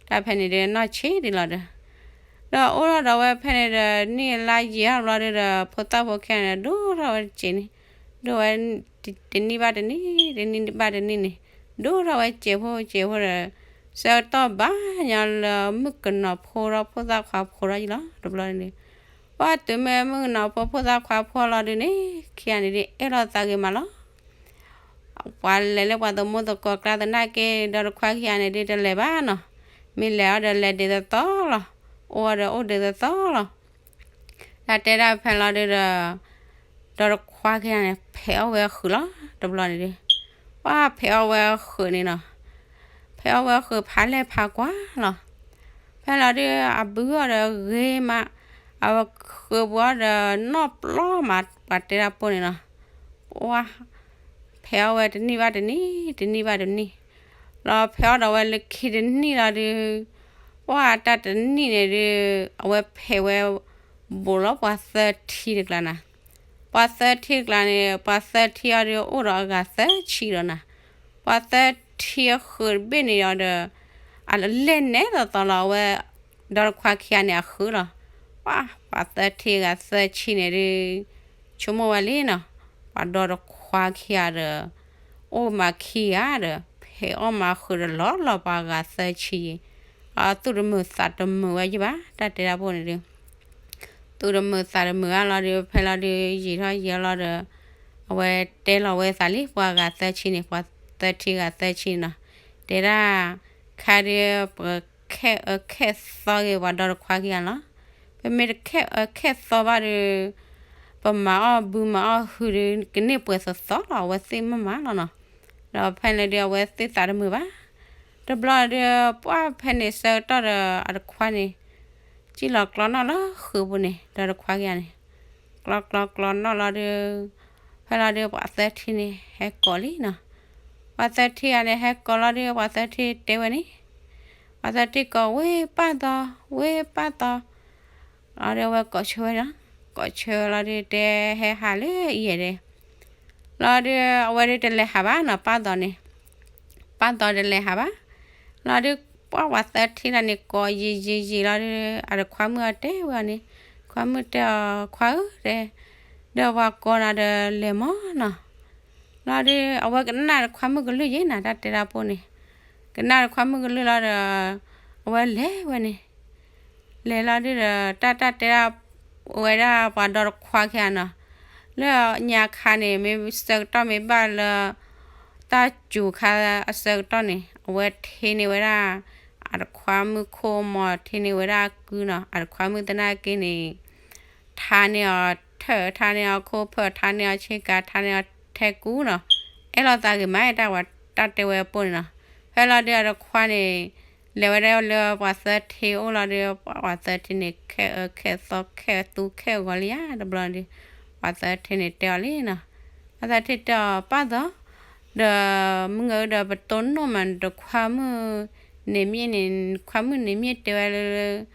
တၢ်ဖဲန့ၣ်ဒီး နီၢ်ဆံးဒံးလီၤဒီး ဒီးအိၣ်ထီၣ်ဒီးဝဲဖဲန့ၣ်ဒီး နံၣ်အလါယံာ်ထီၣ်ဘျီဒုဒီး ဖိသၣ်ဖိခဲန့ၣ် ဒိၣ်ထီၣ်ဝဲတစဲးန့ၣ်, ဒိၣ်ဝဲ တနံၣ်ဘၣ်တနံၣ်, တနံၣ်ဘၣ်တနံၣ်န့ၣ် ဒိၣ်ထီၣ်ဝဲစဲးဖိစဲးဖိဒီး ဆၢကတီၢ်ဘၣ်ညီလၢမုၣ်ကနီၤဖိဒီးဖိသၣ်ခွါဖိဒီးယ့ၢ်လီၤ တဘျီန့ၣ်, ပှၤတုၤမ့ၢ်မုၣ်ကနီၤဖိဖိသၣ်ခွါဖိလီၤဒုန့ၣ် ခံဂၤန့ၣ်ဒုး အဲၣ်လိာ်သးဂ့ၤမးလီၤ. ပှၤလဲၤလၢပှၤသမူသကိးကျါသနာ်က့ ဒီးတခွါခံဂၤန့ၣ်ဒုး တလဲၤဘၣ်နီၤ, မ့ၢ်လဲၤအီၤဒီးလဲၤဒ်သိးသိးလီၤ, အိၣ်အီၤဒီးအိၣ်ဒ်သိးသိးလီၤ. တၢ်တဲဒၣ်ဖဲလီၤဒုဒီး ဒီးတခွါခံဂၤန့ၣ် ဖဲးအီၣ်ဝဲအဃုာ်လီၤ တဘျီန့ၣ်ဒုး, ပှၤဖဲးအီၣ်ဝဲအဃုာ်န့ၣ်နီၤ, ဖဲးအီၣ်ဝဲအဃုာ်ဖးလဲၢ်ဖးကွၢ်လီၤ. ဖဲလီၤဒုး အဘုအီၤဒီးဂ့ၤမး, အဝဲဃုာ်ပှၤအီၤဒီးနီၣ်ပျီမး ပှၤတဲဒၣ်ပိၢ်န့ၣ်နီၤ, ပှၤ ဖဲးအီၣ်ဝဲတနံၣ်ဘၣ်တနံၣ်, တနံၣ်ဘၣ်တနံၣ်, လီၤဖဲးအီၣ်ဒီးဝဲလၢခံတနံၣ်လီၤဒုး, ပှၤတၢ်တနံၣ်န့ၣ်ဒုး အဝဲဖဲးဝဲ ဘူးလီၤပှၤသၢထံတကျါနၤ, ပှၤသၢထံတကျါန့ၣ် ပှၤသၢထံအီၤဒုး အိၣ်ဒီးအဂၤသၢဆံဒီးနၤ, ပှၤသၢထံအဃုာ်တဘ့ၣ်န့ၣ်အီၤဒီး အလဲၢ်နဲသိးသိးလီၤ အဝဲ ဒီးတခွါခံဂၤန့ၣ်အဃုာ်လီၤ. ပှၤ ပှၤသၢထံဂၤသၢဆံန့ၣ်ဒုး ဆိကမိၣ်ဝဲလံနီၤ, ပှၤဒီးတခွါခံဂၤဒီး အိၣ်မးခံဂၤဒီး ဖဲးအီၣ်မးဃုာ်ဒီးလီၤလီၤပှၤဂၤသၢဆံ, အသူၣ်တမုာ်သးတမုာ်ဝဲယ့ၢ်ဘၣ် တၢ်တဲဒၣ်ပိၢ်န့ၣ်ဒုး သူၣ်တမုာ်သးတမုာ်အါလီၤဒီး ဖဲလီၤဒုး ယံာ်ထီၣ်ယံာ်လီၤဒီး အဝဲတဲလီၤဝဲသးလံ ပှၤဂၤသၢဆံန့ၣ် ပှၤသၢထံဂၤသၢဆံန့ၣ်နီၤ, တဲဒၣ် ခါဒုး ပခဲးအၢခဲးသီဂ့ၤပှၤဒီးတခွါခံဂၤလီၤ. ပမ့ၢ်တခဲးအၢခဲးသီဘၣ်ဒီး ပမၤအီၣ်ဘုမၤအီၣ်ဟုဒီး ကန့ၢ်ပှဲၤသီသီလီၤ အဝဲသ့ၣ်မ့ၢ်မးလီၤနီၤ. ဒီးဖဲန့ၣ်ဒုး အဝဲသ့ၣ်သးတမုာ်ဘၣ်. တဘျီဒုး ပှၤဖဲန့ၣ်ဆၢကတီၢ်ဒီး အတခွါန့ၣ် စံၣ်လီၤကျီနီၣ်လၢဃုာ်ပူၤန့ၣ် ဒီးတခွါခံဂၤန့ၣ် ကျီကျီကျီနီၣ်လီၤဒုး ဖဲလီၤဒုး ပှၤသၢထံန့ၣ် ဟဲကိးလံနီၤ. ပှၤသၢထံဂၤန့ၣ် ဟဲကိးလီၤဒုး ပှၤသၢထံတဲဝဲန့ၣ် ပှၤသၢထံကိး ဝ့ၢ်ပၢ်သီ ဝ့ၢ်ပၢ်သီ လီၤဒုး အဝဲကိးဆၢဝဲနီၤ. ကိးဆၢလီၤဒုး တဲဟဲဟးလၢအံၤဒဲး လီၤဒုး အဝဲဒုးတလဲၤဟးဘၣ်နီၤ ပၢ်သီန့ၣ် ပၢ်သီတလဲၤဟးဘၣ်. လီၤဒုး ပှၤပှၤသၢထံလီၤန့ၣ် ကိးယံာ်ယံာ်ယံာ်လီၤဒုး အတခွါမုၣ်အီၤတဲဝဲအီၤန့ၣ် ခွါမုၣ်တဲအီၤ ခွါဧၢ တဲ ဒီးပှၤကိးနၤဒီးလဲၤမးနီၤ. လီၤဒုး အဝဲကနၣ်တခွါမုၣ်ကလုၢ်ယ့ၢ်နၤ တၢ်တဲဒၣ်ပိၢ်န့ၣ် ကနၣ်တခွါမုၣ်ကလုၢ်လီၤဒီး အဝဲလဲၤဝဲန့ၣ် လဲၤလီၤဒုးဒီး တၢ်တၢ်တဲဒၣ် ဝဲဒၣ်ပှၤဒီတခွါခံဂၤနီၤ လၢညါခါန့ၣ် မ့ၢ်ဆၢကတီၢ်မ့ၢ်ဘၣ်လၢ တၢ်စူၤခါအဆၢကတီၢ်န့ၣ် အဝဲထ့န့ၢ်ဝဲဒၣ် အတခွါမုၣ်ခိၣ်မီၤ ထ့န့ၢ်ဝဲဒၣ်ကုနီၤ အတခွါမုၣ်သနာ်က့န့ၣ် ထါန့ၢ်အီၤထၢၣ် ထါန့ၢ်အီၤခိၣ်ဖၢၣ် ထါန့ၢ်အီၤဆ့ကၤ ထါန့ၢ်အီၤထဲကူနီၤ အဲၣ်လိာ်သးဂ့ၤမး တၢ်တဲဝဲပိၢ်န့ၣ်နီၤ ဖဲလီၤဒုးအတခွါန့ၣ် လဲၤဝဲဒၣ်လၢပှၤသၢထံအိၣ်လီၤဒုး ပှၤသၢထံန့ၣ် ခဲအၢခဲသီခဲသူခဲဂီၤလံယါ တဘျီဒုး ပှၤသၢထံန့ၣ်တဲအီၤလံနီၤ ပှၤသၢထံတဲအီၤ ပၢ်သီ ဒီးမုၢ်ဂၤဒီးပတိၢ်နီၣ်မးနတခွါမုၣ် န့ၣ်မ့ၢ်န့ၣ် ခွါမုၣ်န့ၣ်မ့ၢ်တဲဝဲလၢ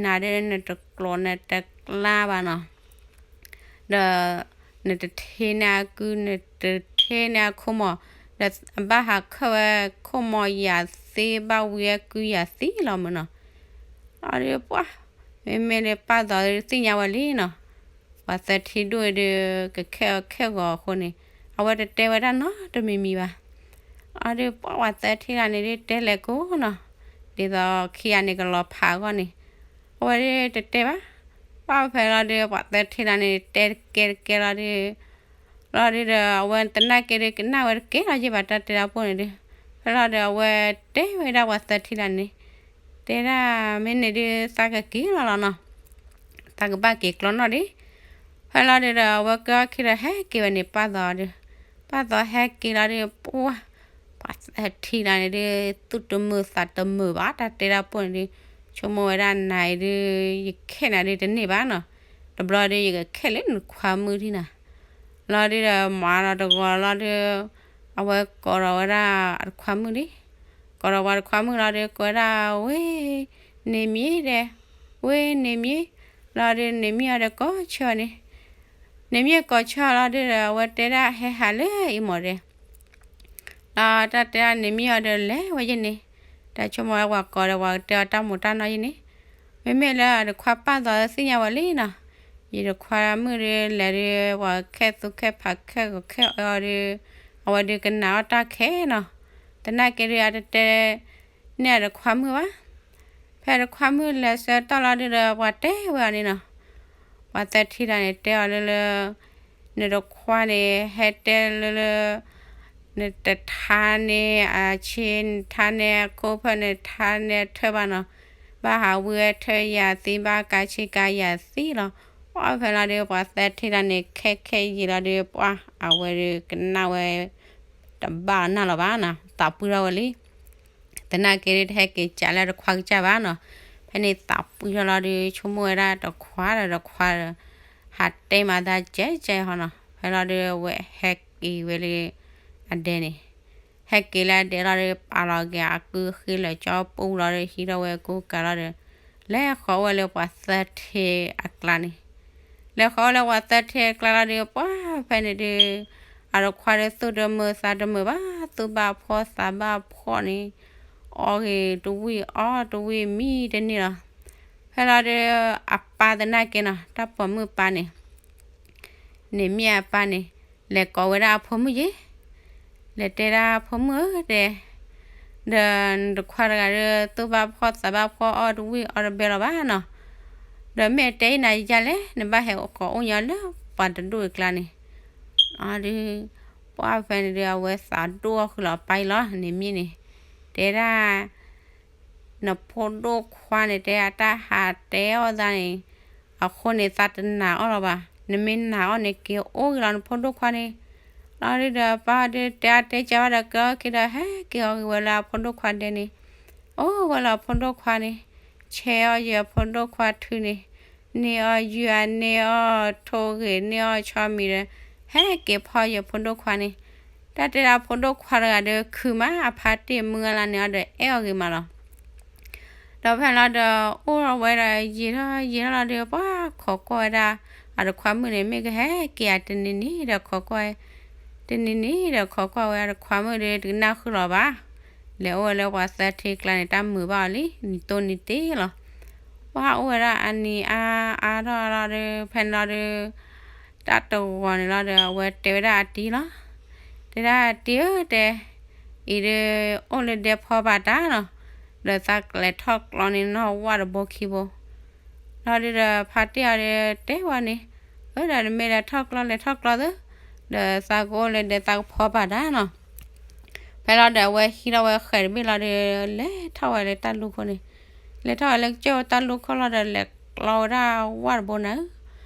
နၤဒီးနတကျိးနတကျါဘၣ်နီၤ, ဒီး နတထ့န့ၢ်အကု နတထ့န့ၢ်အခိၣ်မီၤ, ဒီးအဘၣ်ဟးခၢၣ်ဝဲခိၣ်မီၤယၤသ့ ဘၣ်ဝံအကုယၤသ့လီၤမးနီၤ. အဒီးပှၢ် မ့မ့ၢ်ဒီးပၢ်သီဒီးသ့ၣ်ညါဝဲလံနီၤ, ပှၤသၢထံဒိၣ်အံၤဒီး ကခဲအီၤခဲဂီၤအဃိန့ၣ် အဝဲတတဲဝဲဒၣ်နီတမံၤမံၤဘၣ်. အဒီးပှၢ်ပှၤသၢထံလၢန့ၣ်ဒုး တဲလဲၤကိးနီၤ, ဒ်သိးခံဂၤန့ၣ်ကလီၤဖးအဂီၢ်န့ၣ် အဝဲဒုးတတဲဘၣ်. ပှၢ်ဖဲလီၤဒုး ပှၤသၢထံလၢန့ၣ် တဲတကဲတကဲလီၤဒုး လီၤဒုးဒီး အဝဲသနာ်က့ဒုး ကနၣ်ဝဲတကဲလီၤယ့ၢ်ဘၣ်တၢ်တဲတၢ်ပိၢ်န့ၣ်ဒုး, ဖဲလီၤဒီး အဝဲတဲဝဲဒၣ်ပှၤသၢထံလၢန့ၣ်, တဲဒၣ်မ့ၢ်န့ၣ်ဒုး သးကက့ၤလီၤလီၤနီၤ, သးကဘၣ်က့ၤကျီနီၣ်ဒံး. ဖဲလီၤဒုးဒီး အဝဲကဲအီၣ်ခံဒီး ဟဲက့ၤဝဲန့ၣ် ပၢ်သီဒုး, ပၢ်သီဟဲက့ၤလီၤဒုး ပှၢ် ပှၤသၢထံလၢန့ၣ်ဒုး သူၣ်တမုာ်သးတမုာ်ဘၣ် တၢ်တဲတၢ်ပိၢ်န့ၣ်ဒုး, ဆိကမိၣ်ဝဲဒၣ်နၤအံၤဒုး ယခဲနၤဒုးတန့ၢ်ဘၣ်နီၤ, တဘျီဒုး ယကခဲလၢနခွါမုၣ်ဒံးနၤ လီၤဒုးဒီး မၤဒီးတဂီၤလီၤဒုး, အဝဲကိးဒီးဝဲဒၣ်အတခွါမုၣ်လံ, ကိးဒီးပှၤတခွါမုၣ်လီၤဒုး ကိးဝဲဒၣ် ဝ့ၢ် န့ၢ်မံၤဒဲး, ဝ့ၢ် န့ၢ်မံၤ, လီၤဒုး န့ၢ်မံၤအီၤဒီးကိးဆၢအီၤန့ၣ်, န့ၢ်မံၤကိးဆၢအီၤလီၤဒုးဒီး အဝဲတဲဒၣ်ဟဲဟးလၢအံၤမီၤဒဲး လီၤတၢ်တဲဒၣ်န့ၣ်မ့ၢ်အီၤဒီးလဲၤဝဲယဲန့ၣ်, တၢ်ဆိကမိၣ်ဝဲပှၤကိးဒီးပှၤကတဲအီၤတၢ်မူးတၢ်နီၢ်ယဲန့ၣ်, မ့မ့ၢ်လၢအတခွါပၢ်သီသ့ၣ်ညါဝဲလံနီၤ, ယတခွါမုၣ်ဒုးလဲၤဒုး ပှၤကခဲသူခဲဖးခဲဂီၤခဲအီၤဒုး, အဝဲဒုးကနၣ်အီၣ်တၢ်ခဲနီၤ, သနာ်က့ဒုးအတတဲ န့ၢ်အတခွါမုၣ်ဘၣ်. ဖဲအတခွါမုၣ်လဲၤဆၢကတီၢ်လီၤဒုးဒီး ပှၤတဲဝဲအီၤန့ၣ်နီၤ, ပှၤသၢထံလၢန့ၣ် တဲအီၤလၢလၢ နတခွါန့ၣ် ဟဲတဲလၢလၢ နတထါန့ၢ်အဆ့ နထါန့ၢ်အခိၣ်ဖၢၣ် နထါန့ၢ်အထၢၣ်ဘၣ်နီၤ, ဘၣ်ဟးဝံအထၢၣ်ယၤသ့ ဘၣ်ကးဆ့ကၤယၤသ့လီၤ. ပှၢ်ဖဲလီၤဒုး ပှၤသၢထံလၢန့ၣ် ခဲခဲယံာ်လီၤဒုး ပှၢ်အဝဲဒုးကနၣ်ဝဲ တဘၣ်နၢ်လီၤဘၣ်နီၤ, သးပှံၢ်ထီၣ်ဝဲလံ. သနာ်က့ဒုးတဟဲက့ၤကးလၢတခွါကစၢ်ဘၣ်နီၤ, ဖဲန့ၣ်သးပှံၢ်ထီၣ်လီၤဒုး ဆိကမိၣ်ဝဲဒၣ်တခွါဒီးတခွါဒီး ဟးတဲမၤသးကဲကဲဟီနီၤ, ဖဲလီၤဒုးအဝဲဟဲက့ၤဝဲလၢအဒဲန့ၣ်, ဟဲက့ၤလၢအဒဲလီၤဒုး ပာ်လီၤက့ၤအကုၢ်ဃ့လၢာ်ကၠီပူၤလီၤဒုး ဟံးထီၣ်ဝဲအကူကၤလီၤဒီး လဲၤဃီၤအိၣ်ဝဲလၢပှၤသၢထံအကျါန့ၣ်, လဲၤဃီၤအိၣ်လၢပှၤသၢထံအကျါလီၤဒုး ပှၢ်ဖဲန့ၣ်ဒုး အတခွါဒုးသူၣ်တမုာ်သးတမုာ်ဘၣ် သူၣ်ဘၣ်ဖှီၣ်သးဘၣ်ဖှီၣ်န့ၣ်, အီၣ်ဂ့ၤတဝံၣ်အီၣ်တဝံၣ်မံတန့ၢ်လီၤ. ဖဲလီၤဒုး အပၢ်သနာ်က့နီၤ တၢ်ပိာ်မုၣ်ပၢ်န့ၣ် န့ၣ်မ့ၢ်အပၢ်န့ၣ် လဲၤကိးဝဲဒၣ်အဖိမုၣ်ယဲ, လဲၤတဲဒၣ်ဖိမုၣ်ဧၢတဲ, ဒီးနတခွါတဂၤဒီး သူၣ်ဘၣ်ဖှီၣ်သးဘၣ်ဖှီၣ်အီၣ်တဝံၣ်အီၣ်တဘဲလီၤဘၣ်နီၤ, ဒီးမ့ၢ်အတဲအံၤနၤယၤလဲၣ် နဘၣ်ဟဲကိးအိၣ်ညီလၢပှၤတဒူၣ်အကျါန့ၣ်, အဒုး ပှၢ်ဖဲန့ၣ်ဒုး အဝဲသးဒိၣ်အီၣ်ဃုာ်လီၤအပၢ်အံၤလီၤ န့ၣ်မ့ၢ်န့ၣ်, တဲဒၣ် နဖိဒိၣ်ခွါန့ၣ် တဲအတၢ်ဟးတဲအီၣ်သးန့ၣ်, အဃိန့ၣ်သးတနာ်အီၣ်လီၤဘၣ်, နမ့ၢ်နာ်အီၣ်န့ၣ် က့ၤအိၣ်ဂ့ၤလီၤနဖိဒိၣ်ခွါန့ၣ်, လီၤဒုးဒီးပၢ်ဒုးတဲအါတဲကၢဘၣ်ဒီး ကၢအီၣ်က့ၤဒီး ဟဲက့ၤအီၣ်ဂ့ၤဝဲလၢအဖိဒိၣ်ခွါဒဲန့ၣ်, အိၣ်ဝဲလၢအဖိဒိၣ်ခွါန့ၣ်, ဆဲးအီၣ်ယဖိဒိၣ်ခွါထုးန့ၣ်, န့ၢ်အီၣ်ယုၢ်အန့ၢ်အီၣ်ထိၣ်ဂ့ၤန့ၢ်အီၣ်ဆီမံၤဒီး, ဟဲက့ၤဖီယဖိဒိၣ်ခွါန့ၣ်, တၢ်တဲဒၣ်ဖိဒိၣ်ခွါတဂၤဒီးခုမး အဖါတ့ၢ်မုၢ်ဂလါန့ၣ်အီၤဒီးအဲၣ်အီၤဂ့ၤမးလီၤ. ဒီးဖဲလီၤဒီး အိၣ်ဝဲဒီးယံာ်ထီၣ်ယံာ်ထီၣ်လီၤဒီး ပှၤခိးကွၢ်ဝဲဒၣ် အတခွါမုၣ်န့ၣ် မ့ၢ်ကဟဲက့ၤဧါ တနံၤနံၤဒီးခိးကွၢ်, တနံၤနံၤဒီးခိးကွၢ်ဝဲ အတခွါမုၣ်ဒီးတကနၣ်ဃုာ်လီၤဘၣ်, လဲၤအိၣ်ဝဲလၢပှၤသၢထံကျါန့ၣ် တၢ်မုာ်ဘၣ်အီၤလံ နံၤတိၢ်နံၤသ့လီၤ. ပှၤအိၣ်ဝဲဒၣ်အနံၤအါအါထီၣ်လီၤဒီး ဖဲန့ၣ်လီၤဒီး တၢ်တဂီၤန့ၣ်လီၤဒီး အဝဲတဲဝဲဒၣ်အတံၤလီၤ. တဲဒၣ်အတံၤဧၢတဲ, အံၤဒီး အိၣ်လၢဒဲဖီဘၣ်တၢ်လီၤ, ဒီးသးကလဲၤထီၣ်ကျီန့ၣ်နီၢ်ဝၣ်တဘိခံဘိ, လီၤဒုးဒီးဖါတ့ၢ်အီၤဒီးတဲဝဲန့ၣ်, အၢဒီးနမ့ၢ်လဲၤထီၣ်ကျီလဲၤထီၣ်ကျီသၢ, ဒီးသးကအိၣ်လၢဒဲသးကဖီဘၣ်တၢ်လီၤ. ဖဲလီၤဒီးအဝဲဟံးထီၣ်ဝဲဃဲၤတဘ့ၣ်လီၤဒီး လဲၤထီၣ်ဝဲလၢတၢ်လူၢ်ခိၣ်န့ၣ်, လဲၤထီၣ်ဝဲလၢကစၢၢ်ဝဲတၢ်လူၢ်ခိၣ်လီၤဒီး လဲၤကျီဝဲဒၣ်ဝၣ်တဘိနၤဧၢ,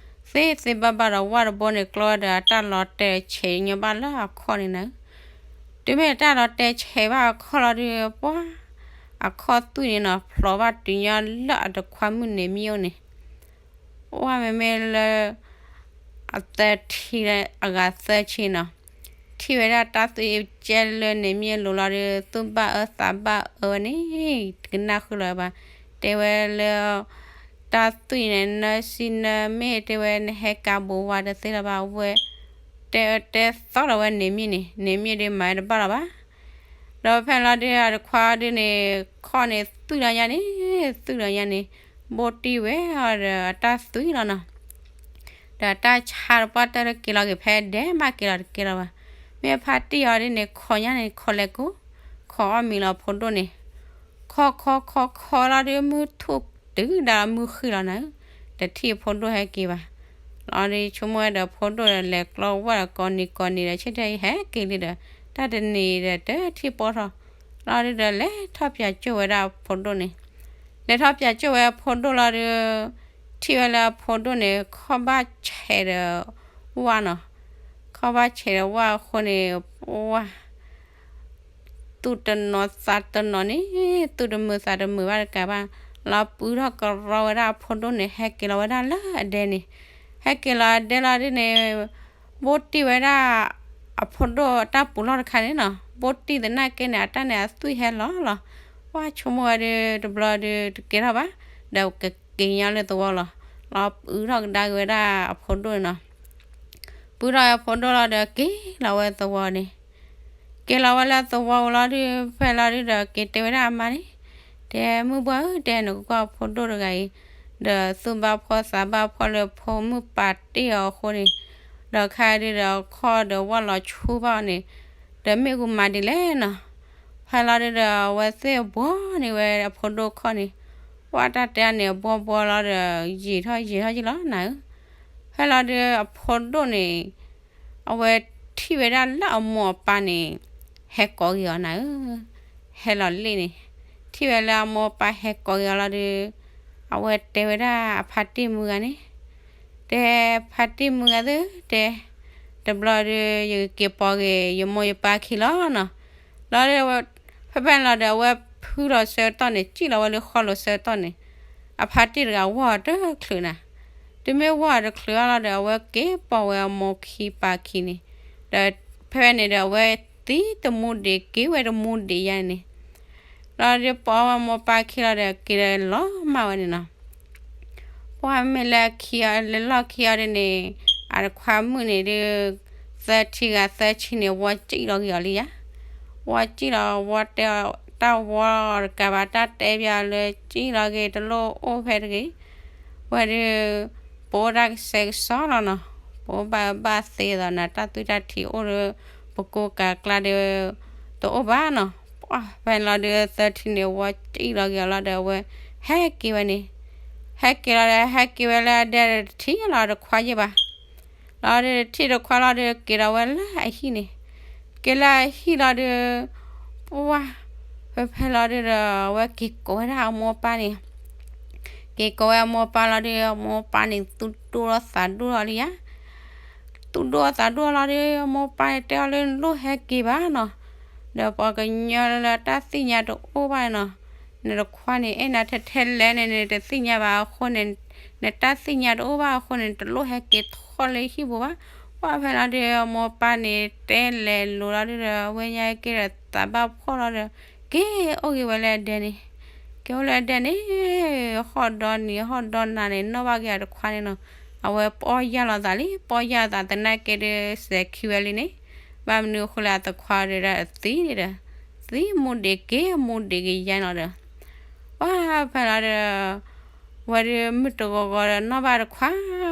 သ့သ့ဘၣ်ဘၣ်ဒီးဝၣ်တဘိန့ၣ် ကျီဝဲဒီးအတၢ်လီၤတဲာ်ဆဲးညီဘၣ်လၢအခီၣ်န့ၣ်နၤဧၢ, တုၤမ့ၢ်တၢ်လီၤတဲာ်ဆဲးဘၣ်အခီၣ်လီၤဒီး ပှၤ အခီၣ်သွံၣ်န့ၣ်နီၤ ဖျိးဘၣ်တုၤညီလၢအတခွါမုၣ်န့ၣ်မ့ၢ်အိၣ်န့ၣ် ပှၤမ့မ့ၢ်လၢ အသၢထံလၢအဂၤသၢဆံနီၤ, ထံၣ်ဝဲဒၣ်တၢ်သွံၣ်ကဲလၢန့ၣ်မ့ၢ်လိၤလီၤဒီး သူၣ်ဘၣ်အၢသးဘၣ်အၢဝဲန့ၣ် တကနၣ်ဃုာ်လီၤဘၣ်. တဲဝဲလၢ တၢ်သွံၣ်န့ၣ် နၢစံနၢမ့ၢ်တဲဝဲ နဟဲကးဘူးဝါတသ့လၢၤဘၣ်ဝဲ, တဲအၢတဲသီလီၤဝဲန့ၣ်မ့ၢ်န့ၣ် န့ၣ်မ့ၢ်ဒုးမၤဝဲတဘၣ်လီၤဘၣ်. ဒီးဖဲလီၤဒုးအတခွါဒုးန့ၣ် ခီၣ်န့ၣ်သွံၣ်လီၤညါန့ၣ် သွံၣ်လီၤညါန့ၣ် ဘိၣ်တံၢ်ဝဲအီၤဒီးအတၢ်သွံၣ်လီၤနီၤ. ဒီးတၢ်ဆါတပှၢ်တၢၢ်လၢက့ၤလီၤက့ၤဖဲဒဲးမး က့ၤလီၤတကဲလီၤဘၣ်. မ့ၢ်ဖါတံၢ်အီၤဒ်န့ၣ် ခိးညါန့ၣ် ခိးလဲၤကိး ခိးအီၣ်မံၤလီၤဖိဒိၣ်န့ၣ် ခိးခိးခိးခိးလီၤဒုး မုၢ်ထူၣ်တုၤဒၣ်မုၢ်ဃ့ၢ်လီၤနၤဧၢ, တထံၣ်ဖိဒိၣ်ဟဲက့ၤဘၣ်. လီၤဒုးဆိကမိၣ်ဝဲဒီးဖိဒိၣ်ဒီး လဲၤကျီဝဲဒီးကိးနံၤကိးနံၤဒီး ဆ့ၣ်ထဲအံၤဟဲက့ၤလံဒီး တၢ်တနံၤဒီးတထံၣ်ပိာ်ထီၣ် လီၤဒုးဒီးလဲၤထီၣ်ပၠးကၠိၣ်ဝဲဒၣ်အဖိဒိၣ်န့ၣ် လဲၤထီၣ်ပၠးကၠိၣ်ဝဲအဖိဒိၣ်လီၤဒုး ထံၣ်ဝဲလၢအဖိဒိၣ်န့ၣ် ခီၣ်ဘၣ်ဆဲးဒီးဝၣ်နီၤ. ခီၣ်ဘၣ်ဆဲးဒီးဝၣ်အဃိန့ၣ် ဝၣ် သူၣ်တနီၤသးတနီၤန့ၣ် သူၣ်တမုာ်သးတမုာ်ဘၣ်တကးဘၣ်, လီၤပုၢ်ထီၣ်ကရီဝဲဒၣ်အဖိဒိၣ်န့ၣ် ဟဲက့ၤလီၤဝဲဒၣ်လၢအဒဲန့ၣ်, ဟဲက့ၤလီၤအဒဲလီၤဒ်န့ၣ် ဘိၣ်တံၢ်ဝဲဒၣ် အဖိဒိၣ်အတၢ်ပူၤလီၢ်တခါန့ၣ်နီၤ, ဘိၣ်တံၢ်သနာ်က့န့ၣ် အတၢ်န့ၣ်အသွံၣ်ဟဲလီၤလီၤ. ဝၣ်ဆိကမိၣ်ဝဲဒုးတဘျီဒုးတကဲထီၣ်ဘၣ်, ဒီးကက့ၤညါလၢသဝီလီၤ. လီၤပုၢ်ထီၣ်ကဒါက့ၤဝဲဒၣ်အဖိဒိၣ်န့ၣ်နီၤ, ပုၢ်ထီၣ်အဖိဒိၣ်လီၤဒီးက့ၤလီၤဝဲသဝီန့ၣ် က့ၤလီၤဝဲလၢသဝီဝံၤလီၤဒုး ဖဲလီၤဒုးဒီးက့ၤတဲဝဲဒၣ်အမါန့ၣ်, တဲမုၢ်ဘှၢ်ဧၢ တဲနကကွၢ်ဖိဒိၣ်တဂၤအံၤ, ဒီးသူၣ်ဘၣ်ဖှီၣ်သးဘၣ်ဖှီၣ်လၢဖိမုၣ်ပာ်တ့ၢ်အီၤအဃိန့ၣ်, ဒီးခါဒုးဒီးခီၣ်ဒီးဝၣ်လီၤဆူဘၣ်အီၤန့ၣ်, ဒီးမ့ၣ်အူမၤဒ်လဲၣ်နီၤ. ဖဲလီၤဒုးဒီးအဝဲသ့ၣ်ဘှီန့ၢ်ဝဲအဖိဒိၣ်ခီၣ်န့ၣ်, ဝၣ်တၢ်တဲန့ၣ်အဘှီဘှီလီၤဒီး ယံာ်ထီၣ်ယံာ်ထီၣ်ယံာ်လီၤနၤဧၢ. ဖဲလီၤဒုးအဖိဒိၣ်န့ၣ် အဝဲထံၣ်ဝဲဒၣ်လၢအမိၢ်အပၢ်န့ၣ် ဟဲကိးက့ၤအီၤနၤဧၢ, ဟဲလီၤလ့ၣ်န့ၣ်, ထံၣ်ဝဲလၢအမိၢ်အပၢ်ဟဲကိးက့ၤအီၤလီၤဒုး, အဝဲတဲဝဲဒၣ်အဖါတံၢ်မုၢ်ဂၤန့ၣ်, တဲဖါတံၢ်မုၢ်ဂၤသ့ၣ်, တဲ, တဘျီဒုး ယကက့ၤပိာ်က့ၤ ယမိၢ်ယပၢ်ခံလီၤနီၤ. လီၤဒုး ဖဲဖဲန့ၣ်လီၤဒီး အဝဲဖုလီၤဆၢကတီၢ်န့ၣ် စံၣ်လီၤဝဲလၢဃီလိၤဆၢကတီၢ်န့ၣ်, အဖါတံၢ်တဂၤဝီၢ်တချုးနၤ, တုၤမ့ၢ်ဝီၢ်တချုးအလီၤဒီး အဝဲက့ၤပိာ်ဝဲအမိၢ်ခံပၢ်ခံန့ၣ်, ဒီးဖဲဖဲန့ၣ်ဒီး အဝဲသံတမူဒံး က့ၤဝဲတမူဒံးယါန့ၣ်, လီၤဒုးပိာ်ဝဲမိၢ်ပၢ်ခံလီၤဒီး က့ၤဒီးလီၤမၢ်ဝဲန့ၣ်နီၤ. ပှၢ်မ့ၢ်လၢအခံအီၤ လၢလီၢ်ခံအီၤဒ်န့ၣ်, အတခွါမုၣ်န့ၣ်ဒုး, သၢထံဂၤသၢထံန့ၣ် ဝီစံၣ်လီၤက့ၤအီၤလံယါ, ဝီစံၣ်လီၤ ဝီတဲအီၤ တၢ်ဝီတကးဘၣ် တၢ်တဲဘၣ်လၢစံၣ်လီၤက့ၤ တလိၣ်အိၣ်ဖဲတဂ့ၤ, ဝဲဒုး ပအိၣ်တၢ်ကဆှဲကဆှီလီၤနီၤ, ပအိၣ်ဘၣ်အၢဘၣ်သီသးနၤ တၢ်သွံၣ်တၢ်ထံးအိၣ်ဒီး ပကိးကးကျါဒီး တအိၣ်ဘၣ်နီၤ. ပှၢ်ဖဲန့ၣ်လီၤဒုး သၢထံန့ၣ် ဝီစံၣ်လီၤက့ၤအီၤလီၤဒီး အဝဲဟဲက့ၤဝဲန့ၣ်, ဟဲက့ၤလီၤဒီး ဟဲက့ၤဝဲလၢအဒဲဒီး တထံၣ်လီၤတခွါယဲၢ်ဘၣ် လီၤဒုး တထံၣ်တခွါလီၤဒုး က့ၤဒီးဝဲလၢအဟံၣ်န့ၣ်, က့ၤလၢအဟံၣ်လီၤဒုး, ပှၢ် ဖဲဖဲလီၤဒုးဒီး အဝဲက့ၤကိးဝဲဒၣ်အမိၢ်အပၢ်န့ၣ်, က့ၤကိးဝဲအမိၢ်အပၢ်လီၤဒုး အမိၢ်အပၢ်န့ၣ် သူၣ်ဒိၣ်ထီၣ်သးဒိၣ်ထီၣ်လံယါ, သူၣ်ဒိၣ်ထီၣ်သးဒိၣ်ထီၣ်လီၤဒုး အမိၢ်အပၢ်န့ၣ်တဲအီၤလၢ လိၣ်ဟဲက့ၤဘၣ်နီၤ, ဒီးပှၤကညီလၢတၢ်သ့ၣ်ညါတအိၣ်ဘၣ်နီၤ, နတခွါန့ၣ် အဲၣ်နၤထဲထဲလဲၣ်န့ၣ် နတသ့ၣ်ညါဘၣ်အဃိန့ၣ်, နတၢ်သ့ၣ်ညါတအိၣ်ဘၣ်အဃိန့ၣ် တလိၣ်ဟဲက့ၤထီၣ်လၢဟံၣ်ပူၤဘၣ်. ပှၢ်ဖဲလီၤဒုး အမိၢ်အပၢ်န့ၣ် တဲလဲၤလိၤလီၤဒုးဒီး အဝဲညါက့ၤဒီးသးဘၣ်ဖှီၣ်လီၤဒီး က့ၤအိၣ်က့ၤဝဲလၢအဒဲန့ၣ်, က့ၤအိၣ်လၢအဒဲန့ၣ်, ဟီၣ်ဒီနံၤဟီၣ်ဒီနၤန့ၣ် နီၣ်ဘၣ်က့ၤအတခွါန့ၣ်နီၤ, အဝဲပီၢ်ယၢ်လီၤသးလံ, ပီၢ်ယၢ်သးသနာ်က့ဒုး စဲးခံဝဲလံန့ၣ်, ဘၣ်မနုၤအဃိလၢအတခွါဒုးဒီးအသံန့ၣ်ဒီး, သံမူဒံးက့ၤမူဒံးက့ၤယါန့ၣ်လီၤဒီး ပှၢ်ဖဲလီၤဒီး ဝဲဒုးမုၢ်တဂီၤဂီၤဒီးနီၣ်ဘၣ်တခွါ,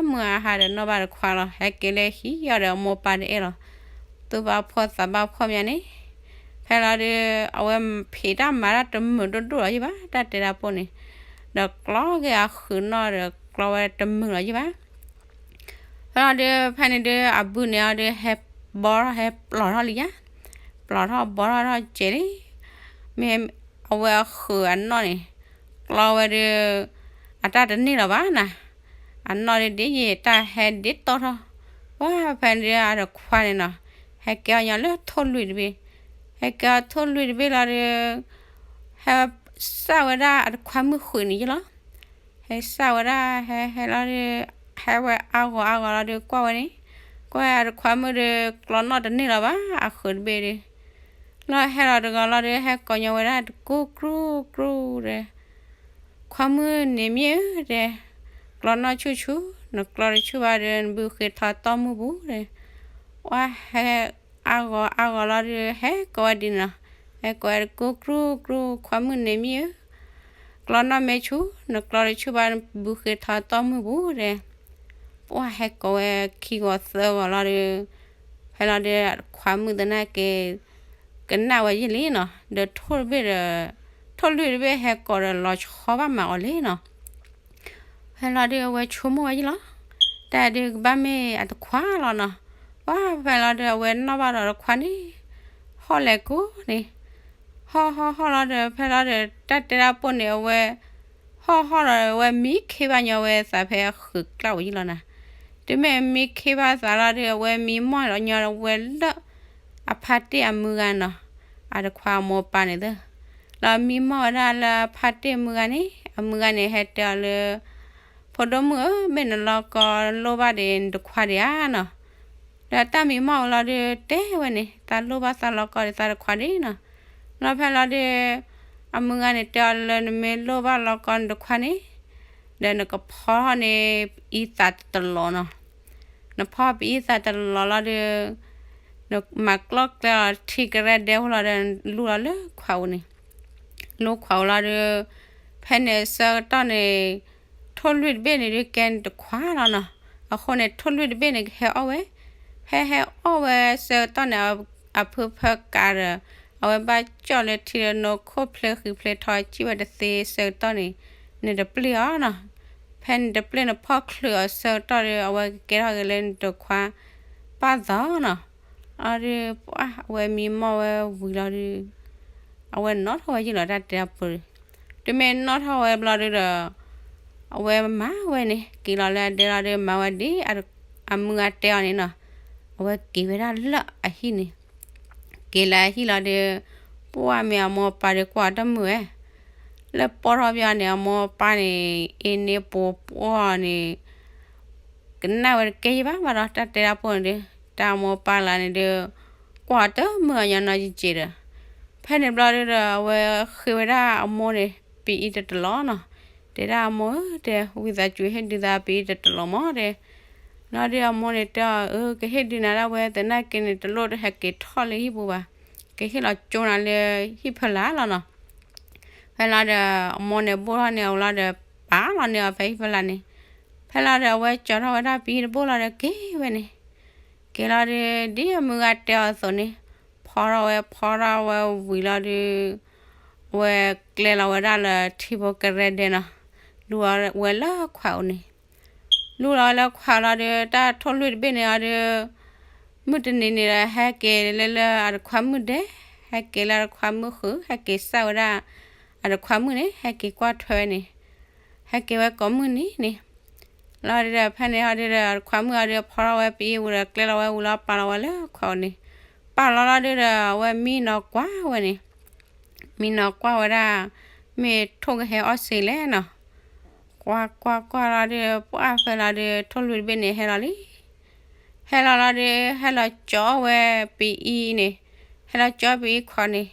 မုၢ်အဟါဒီးနီၣ်ဘၣ်တခွါလီၤ, ဟဲက့ၤလၢဟံၣ်အီၤဒီးအမိၢ်ပၢ်တအဲၣ်လီၤ, သူၣ်ဘၣ်ဖှီၣ်သးဘၣ်ဖှီၣ်မးန့ၣ်, ဖဲလီၤဒုး အဝဲဖံးတၢ်မၤတၢ်တမုာ်ဒိၣ်ဒိၣ်လီၤယံၢ်ဘၣ်, တၢ်တဲတၢ်ပိၢ်န့ၣ်, ဒီးကျီက့ၤအဃုာ်နီၣ်ဒီးကျီဝဲတမုာ်လီၤယံၢ်ဘၣ် ဖဲလီၤဒုး ဖဲန့ၣ်ဒုး အဘုန့ၣ်အီၤဒုး ဟဲဘီထီၣ်ဟဲပျီၢ်ထီၣ်လံယါ, ပျီၢ်ထီၣ်ဘီထီၣ်ထီၣ်ကဲးလံ, မ့ၢ်အဝဲအဃုာ်အနီၣ်န့ၣ်, ကျီဝဲဒုး အတၢ်တန့ၢ်လီၤဘၣ်နၤ, အနီၣ်ဒုးဒ်ယံာ်တၢ်ဟဲဒ်တီထီၣ်, ပှၢ်ဖဲန့ၣ်ဒုး အတခွါန့ၣ်နီၤ, ဟဲကဲအီၤညီလၢထိၣ်လွံၢ်တဘ့ၣ်, ဟဲကဲအီၤထိၣ်လွံၢ်တဘ့ၣ်လီၤဒုး ဟဲစၢ်ဝဲဒၣ်အတခွါမုၣ်ဃုာ်န့ၣ်ယါလီၤ. ဟဲစၢ်ဝဲဒၣ် ဟဲဟဲလီၤဒုး ဟဲဝဲအါဂီၤအါဂီၤလီၤဒုး ကွၢ်ဝဲန့ၣ်, ကွၢ်အတခွါမုၣ်ဒီး ကျီနီၣ်တန့ၢ်လၢၤဘၣ် အဃုာ်တဘ့ၣ်ဒီး, လီၤဟဲလီၤတဂီၤလီၤဒီး ဟဲကိးညီဝဲဒၣ်တကိၢ်ကြိၢ်ကြိၢ်ဒီး, ခွါမုၣ်န့ၣ်မ့ၢ်ဧၢဒီး, ကျီနီၣ်ဆူၣ်ဆူၣ်, နကျီတဆူၣ်ဘၣ်ဒီး နဘုဃ့ထီတီၢ်မုၢ်ပူၤဒီး, ဝဲဟဲအါဂီၤအါဂီၤလီၤဒီး ဟဲကိးဝဲဒ်န့ၣ်လီၤ. ဟဲကိးဝဲတကိၢ်ကြိၢ်ကြိၢ် ခွါမုၣ်န့ၣ်မ့ၢ်ဧၢ, ကျီနီၣ်မ့ၢ်ဆူၣ်, နကျီတဆူၣ်ဘၣ် နဘုဃ့ထီတီၢ်မုၢ်ပူၤဒီး, ပှၢ်ဟဲကိးဝဲခံဂီၤသၢဂီၤလီၤဒီး, ဖဲလီၤဒီးခွါမုၣ်သနာ်က့ ကနၣ်ဝဲယံာ်လံနီၤ, ဒီးထိၣ်တဘ့ၣ်ဒီး, ထိၣ်လွံၢ်တဘ့ၣ်ဟဲကိးဒီးလီၤဆီဘၣ်မးအီၤလံနီၤ. ဖဲလီၤဒီးအဝဲဆိကမိၣ်ဝဲယံာ်လီၤ, တၢ်ဒုးကဘၣ်မ့ၢ်အတခွါလီၤနီၤ. ပှၢ်ဖဲလီၤဒီးအဝဲနီၣ်ဘၣ်ဒီးတခွါန့ၣ်, ဟီၣ်လဲၤကိးန့ၣ်, ဟီၣ်ဟီၣ်ဟီၣ်လီၤဒီး ဖဲလီၤဒီးတၢ်တဲတၢ်ပိၢ်န့ၣ် အဝဲ ဟီၣ်ဟီၣ်လီၤဒီး အဝဲမံခ့ဘၣ်ညီဝဲသးဖဲအဃုာ်ကျၢ်ဝဲယံာ်လီၤနီၤ. တုၤမ့ၢ်မံခ့ဘၣ်သးလီၤဒီး အဝဲမံမီၢ်ညီဝဲလၢ အဖါတ့ၢ်အမုၢ်ဂၤနီၤ, အတခွါအမိၢ်ပၢ်န့ၣ်သၢ လီၤမံမီၢ်ဝဲဒၣ်လၢအဖါတ့ၢ်အမုၢ်ဂၤန့ၣ်, အမုၢ်ဂၤန့ၣ်ဟဲတဲအီၤလၢ ဖိဒိၣ်မုၣ်ဧၢ, မ့ၢ်နလီၤကီလိၣ်ဘၣ်ဒီးနတခွါဒံးဧါနီၤ. ဒီးတၢ်မံမီၢ်ဝဲလီၤဒီးတဲဝဲန့ၣ်, သးလိၣ်ဘၣ်သးလီၤကီဒီးသးတခွါဒံးနီၤ. လီၤဖဲလီၤဒီး အမုၢ်ဂၤန့ၣ်တဲအီၤလၢနမ့ၢ်လိၣ်ဘၣ်လီၤကီနတခွါန့ၣ်, ဒီးနကဖီန့ၣ် ပအံသးတလီၤနီၤ. နဖီပအံသးတလီၤလီၤဒီး နမၤကျီၢ်ကျဲလီၤထံကရၢဒဲဖိလီၤဒီး လူလီၤလၢခွးအိၣ်န့ၣ်, လူခွးအိၣ်လီၤဒီး ဖဲန့ၣ်ဆၢကတီၢ်န့ၣ် ထိၣ်လွံၢ်တဘ့ၣ်န့ၣ်ဒုးကဲနတခွါလီၤနီၤ. အဃိန့ၣ် ထိၣ်လွံၢ်တဘ့ၣ်န့ၣ်ကဟဲအီၣ်ဝဲ, ဖဲဟဲအီၣ်ဝဲဆၢကတီၢ်န့ၣ် အဖုဖၢကးဒီး အဝဲဘၣ်ကၠီၣ်လၢထံလၢနိခိၣ်ဖျ့ဃံးဖျ့ထီ ကံၣ်ဝဲတသ့ဆၢကတီၢ်န့ၣ်, နတပျ့ၢ်အီၤနီၤ. ဖဲနတပျ့ၢ်နဖီချုးအီၤဆၢကတီၢ်ဒီး အဝဲကကဲထီၣ်က့ၤလၢနတခွါ ပၢ်သီနီၤ. အီၤဒီး ပှၢ်အဝဲမံမီၢ်ဝဲဝံၤလီၤဒီး အဝဲနီၣ်ထီၣ်ဝဲယံာ်လီၤတၢ်တဲအပူၤဒီး, တုၤမ့ၢ်နီၣ်ထီၣ်ဝဲဘျီဒုဒီး အဝဲမၤဝဲန့ၣ် က့ၤလီၤလၢအဒဲလီၤဒီး မၤဝဲဒ်အမုၢ်ဂၤတဲအီၤန့ၣ်နီၤ. အဝဲက့ၤဝဲဒၣ်လၢအဟံၣ်န့ၣ်, က့ၤလၢအဟံၣ်လီၤဒီး ပှၢ်မ့ၢ်အမိၢ်အပၢ်ဒီးကွၢ်အီၤတမုာ်ဝဲ, လၢပိာ်ထီၣ်ပယီၤန့ၣ် အမိၢ်အပၢ်န့ၣ် အ့န့ပှိၤပှီၢ်န့ၣ် ကနၣ်ဝဲတကဲယံာ်ဘၣ်ဘၣ်ဒီး တၢ်တဲတၢ်ပိၢ်န့ၣ်ဒီး တၢ်အမိၢ်အပၢ်လၢန့ၣ်ဒီး ကွၢ်အီၤတမုာ်အညီနီၤယက့ၤဒီး, ဖဲန့ၣ်ဘျီဒုဒီး အဝဲဃ့ဝဲဒၣ်အမိၢ်န့ၣ် ပအံတတလီၤနီၤ. တဲဒၣ်အမိၢ်ဧၢ တဲ ဝံသးစူၤဟ့ၣ်ဒုးသးပအံတတလီၤမးတဲ, လီၤဒုအမိၢ်န့ၣ်တဲအီၤ အၢ ကဟ့ၣ်ဒုးနၤဒၣ်ဝဲသနာ်က့န့ၣ် တလိၣ်တဟဲက့ၤထီၣ်လၢဟံၣ်ပူၤဘၣ်, ကဟ့ၣ်လီၤကၠိနၤလၢဟံၣ်ဖီလာ်လီၤနီၤ. ဖဲလီၤဒီး အမိၢ်န့ၣ်ဘိၣ်ထီၣ်န့ၢ်အီၤလီၤဒီး ပာ်လီၤန့ၢ်အီၤဖဲဟံၣ်ဖီလာ်န့ၣ်, ဖဲလီၤဒီးအဝဲကၠီထီၣ်ဝဲဒၣ်ပအံတဘိၣ်လီၤဒီးက့ၤဝဲန့ၣ်, က့ၤလီၤဒီး ဒ်အမုၢ်ဂၤတဲအီၤအသိးန့ၣ်, ဖီထီၣ်ဝဲဖီထီၣ်ဝဲဝံၤလီၤဒီး အဝဲကျဲလီၤဝဲဒၣ်လၢထံဖိကရၢဒဲနီၤ, လူၤဝဲလၢခွးအိၣ်န့ၣ်, လူၤလီၤဝဲလၢခွးလီၤဒီး တၢ်ထိၣ်လွံၢ်တဘ့ၣ်န့ၣ်အီၤဒီး မုၢ်တနံၤန့ၣ်ဒီး ဟဲက့ၤလၢလၢအတခွါမုၣ်ဒဲ, ဟဲက့ၤလၢအတခွါမုၣ်ဃုာ်, ဟဲက့ၤစၢ်ဝဲဒၣ်အတခွါမုၣ်န့ၣ်, ဟဲက့ၤကွၢ်ထွဲဝဲန့ၣ်, ဟဲက့ၤဝဲကိးမုၢ်နံၤန့ၣ် လီၤဒုဒီး ဖဲန့ၣ်အီၤဒုဒီး အတခွါမုၣ်အီၤဒုဒီးဖီထီၣ်ဝဲပအံဝံၤဒီး ကျဲလီၤဝဲဝံၤလီၤ ပာ်လီၤဝဲလၢခွးအိၣ်န့ၣ်, ပာ်လီၤလီၤဒုဒီး အဝဲမံနီၤကွၢ်ဝဲန့ၣ်, မံနီၤကွၢ်ဝဲဒၣ် မ့ၢ်ထိၣ်ကဟဲအီၣ်စ့လဲၣ်နီၤ, ကွၢ်ကွၢ်ကွၢ်လီၤဒု ပှၢ်ဖဲလီၤဒု ထိၣ်လွံၢ်တဘ့ၣ်န့ၣ် ဟဲလီၤလံ ဟဲလီၤလီၤဒီး ဟဲလီၤကၠီဝဲပအံန့ၣ်, ဟဲလီၤကၠီပအံခွးန့ၣ်,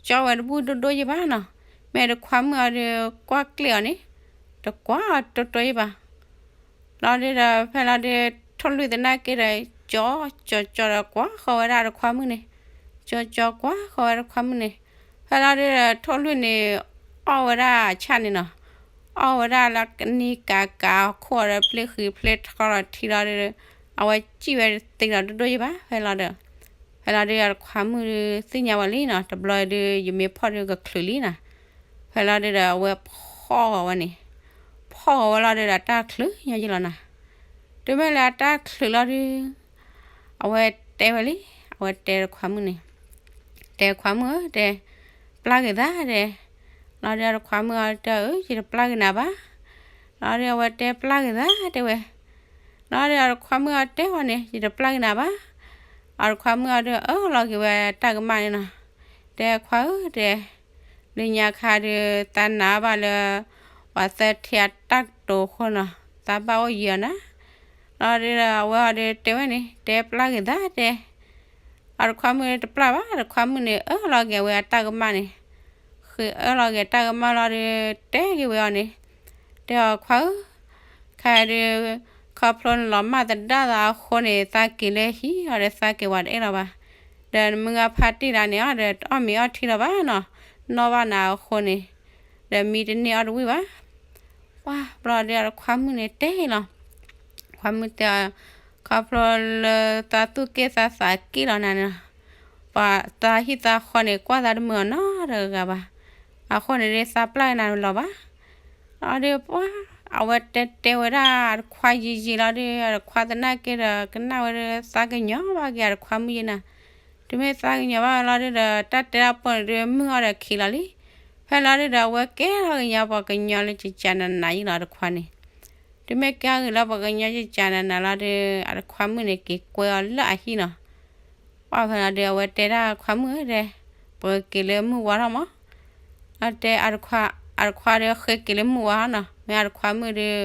ကၠီဝဲတဘူၣ်ဒိၣ်ဒိၣ်ယံၤဘၣ်နီၤ, မ့ၢ်တခွါမုၣ်အီၤဒီး ကွၢ်ကျ့ၣ်အီၤန့ၣ်, တကွၢ်အီၤတိၢ်တိၢ်ယံၤဘၣ်. လီၤဒုဒီး ဖဲလီၤဒု ထိၣ်လွံၢ်သနာ်က့ဒီး ကၠီကၠီကၠီဒီးကွၢ်ဃီဝဲဒၣ်တခွါမုၣ်န့ၣ်, ကၠီကၠီကွၢ်ဃီဝဲတခွါမုၣ်န့ၣ်, ဖဲလီၤဒုဒီး ထိၣ်လွံၢ်န့ၣ် အီၣ်ဝဲဒၣ်ဆၣ်န့ၣ်နီၤ, အီၣ်ဝဲဒၣ်လၢကနံၤကၤကၤအခိၣ်ဒီး ပျ့ဃံးဖျ့ထီဒီးထံလီၤဒုဒီး အဝဲစံၣ်ဝဲသ့ဒီးဒိၣ်ဒိၣ်ယံၤဘၣ် ဖဲလီၤဒီး, ဖဲလီၤဒုဒီးတခွါမုၣ်ဒုသ့ၣ်ညါဝဲလံနီၤ, တဘျီဒု ယမ့ၢ်ဖီၣ်ဒုကချုးလံနီၤ, ဖဲလီၤဒုဒီး အဝဲဖီၣ်ဂီၤဝဲန့ၣ်, ဖီၣ်ဂီၤဝဲလီၤဒုဒီး တၢ်ချုးညီယံၤလီၤနီၤ, တုၤမ့ၢ်လၢအတၢ်ချုးလီၤဒု အဝဲတဲဝဲလံ, အဝဲတဲတခွါမုၣ်န့ၣ်, တဲခွါမုၣ်ဧၢ တဲ, ပျၢ်က့ၤသးတဲ, လီၤဒုဒီးတခွါမုၣ်အီၤတဲအီၤ ယတပျၢ်က့ၤနၤဘၣ်, လီၤဒုဒီးအဝဲတဲပျၢ်က့ၤသးတဲဝဲ, လီၤဒုဒီးတခွါမုၣ်အီၤတဲအီၤန့ၣ် ယတပျၢ်က့ၤနၤဘၣ်, အတခွါမုၣ်အီၤဒုအၢၣ်လီၤက့ၤဝဲတၢ်ကမၣ်န့ၣ်နီၤ, တဲခွါဧၢ တဲ လၢညါခါဒု သးနာ်ဘၣ်လၢ ပှၤသၢထံအတၢ်ကတိၤအဃိနီၤ, သးဘၣ်အိၣ်ယံၤအီၤနၤ, လီၤဒုးဒီးအဝဲအီၤဒုးတဲဝဲန့ၣ် တဲပျၢ်က့ၤသးတဲ အတခွါမုၣ်တပျၢ်ဘၣ် အတခွါမုၣ်န့ၣ် အၢၣ်လီၤက့ၤဝဲအတၢ်ကမၣ်န့ၣ်, ဃ့အၢၣ်လီၤက့ၤတၢ်ကမၣ်လီၤဒီး တဲက့ၤဝဲအီၤန့ၣ်, တဲအီၤခွါဧၢ, ခဲဒုး ခီဖျိနလီၤမၢ်သဒါသးအဃိန့ၣ် သးက့ၤလၢဟံၣ်အီၤဒီး သးက့ၤဝဲတအဲၣ်လီၤဘၣ်, ဒီးနမုၢ်ဂၤဖါတံၢ်ဒၣ်န့ၣ်အီၤဒီး တအီၣ်မ့ၤအီထံလီၤဘၣ်နီၤ, နီၣ်ဘၣ်နၤအဃိန့ၣ်, ဒီးမံတန့ၢ်အီၣ်တဝံၣ်ဘၣ် ပှၢ်ဘျီဒီးအတခွါမုၣ်န့ၣ်တဲလီၤ, ခွါမုၣ်တဲအီၤ, ခီဖျိလၢသးသူၣ်က့ၣ်သးသးက့ၣ်လီၤနၤန့ၣ်လီၤ, ပှၤသးဟံၣ်သးဃီန့ၣ် ကွၢ်သးတမုာ်အီၤနီတဂၤဘၣ်, အဃိန့ၣ်ဒီး သးပျၢ်နၤလီၤဘၣ် အဒီးပှၢ်, အဝဲတဲတဲဝဲဒၣ်အတခွါယံာ်ယံာ်လီၤဒီး အတခွါသနာ်က့ဒီး ကနၣ်ဝဲဒီး သးကညီၤဘၣ်က့ၤအတခွါမုၣ်ယဲနၤ, တုၤမ့ၢ်သးကညီၤဘၣ်ဝဲလီၤဒီး တၢ်တဲတၢ်ပိၢ်န့ၣ်ဒီး မုၢ်အီၤဒီးခံးလီၤလံ, ဖဲလီၤဒီး အဝဲကဲထီၣ်ကညီၤပှၤကညီလၢကကးနးနးယံၤလီၤ အတခွါန့ၣ်, တုၤမ့ၢ်ကဲထီၣ်က့ၤလၢပှၤကညီကကးနးနးလီၤဒီး အတခွါမုၣ်န့ၣ် က့ၤကွဲအီၤလၢအဟံၣ်နီၤ ပှၢ်ဖဲလီၤဒီး အဝဲတဲဒၣ်ခွါမုၣ်ဧၢဒီး, ပကက့ၤလၢမုၢ်ဝါထီၣ်မး, လီၤတဲ အတခွါဒီးဃ့က့ၤလၢမုၢ်ဝါထီၣ်နီၤ, မ့ၢ်အတခွါမုၣ်ဒီး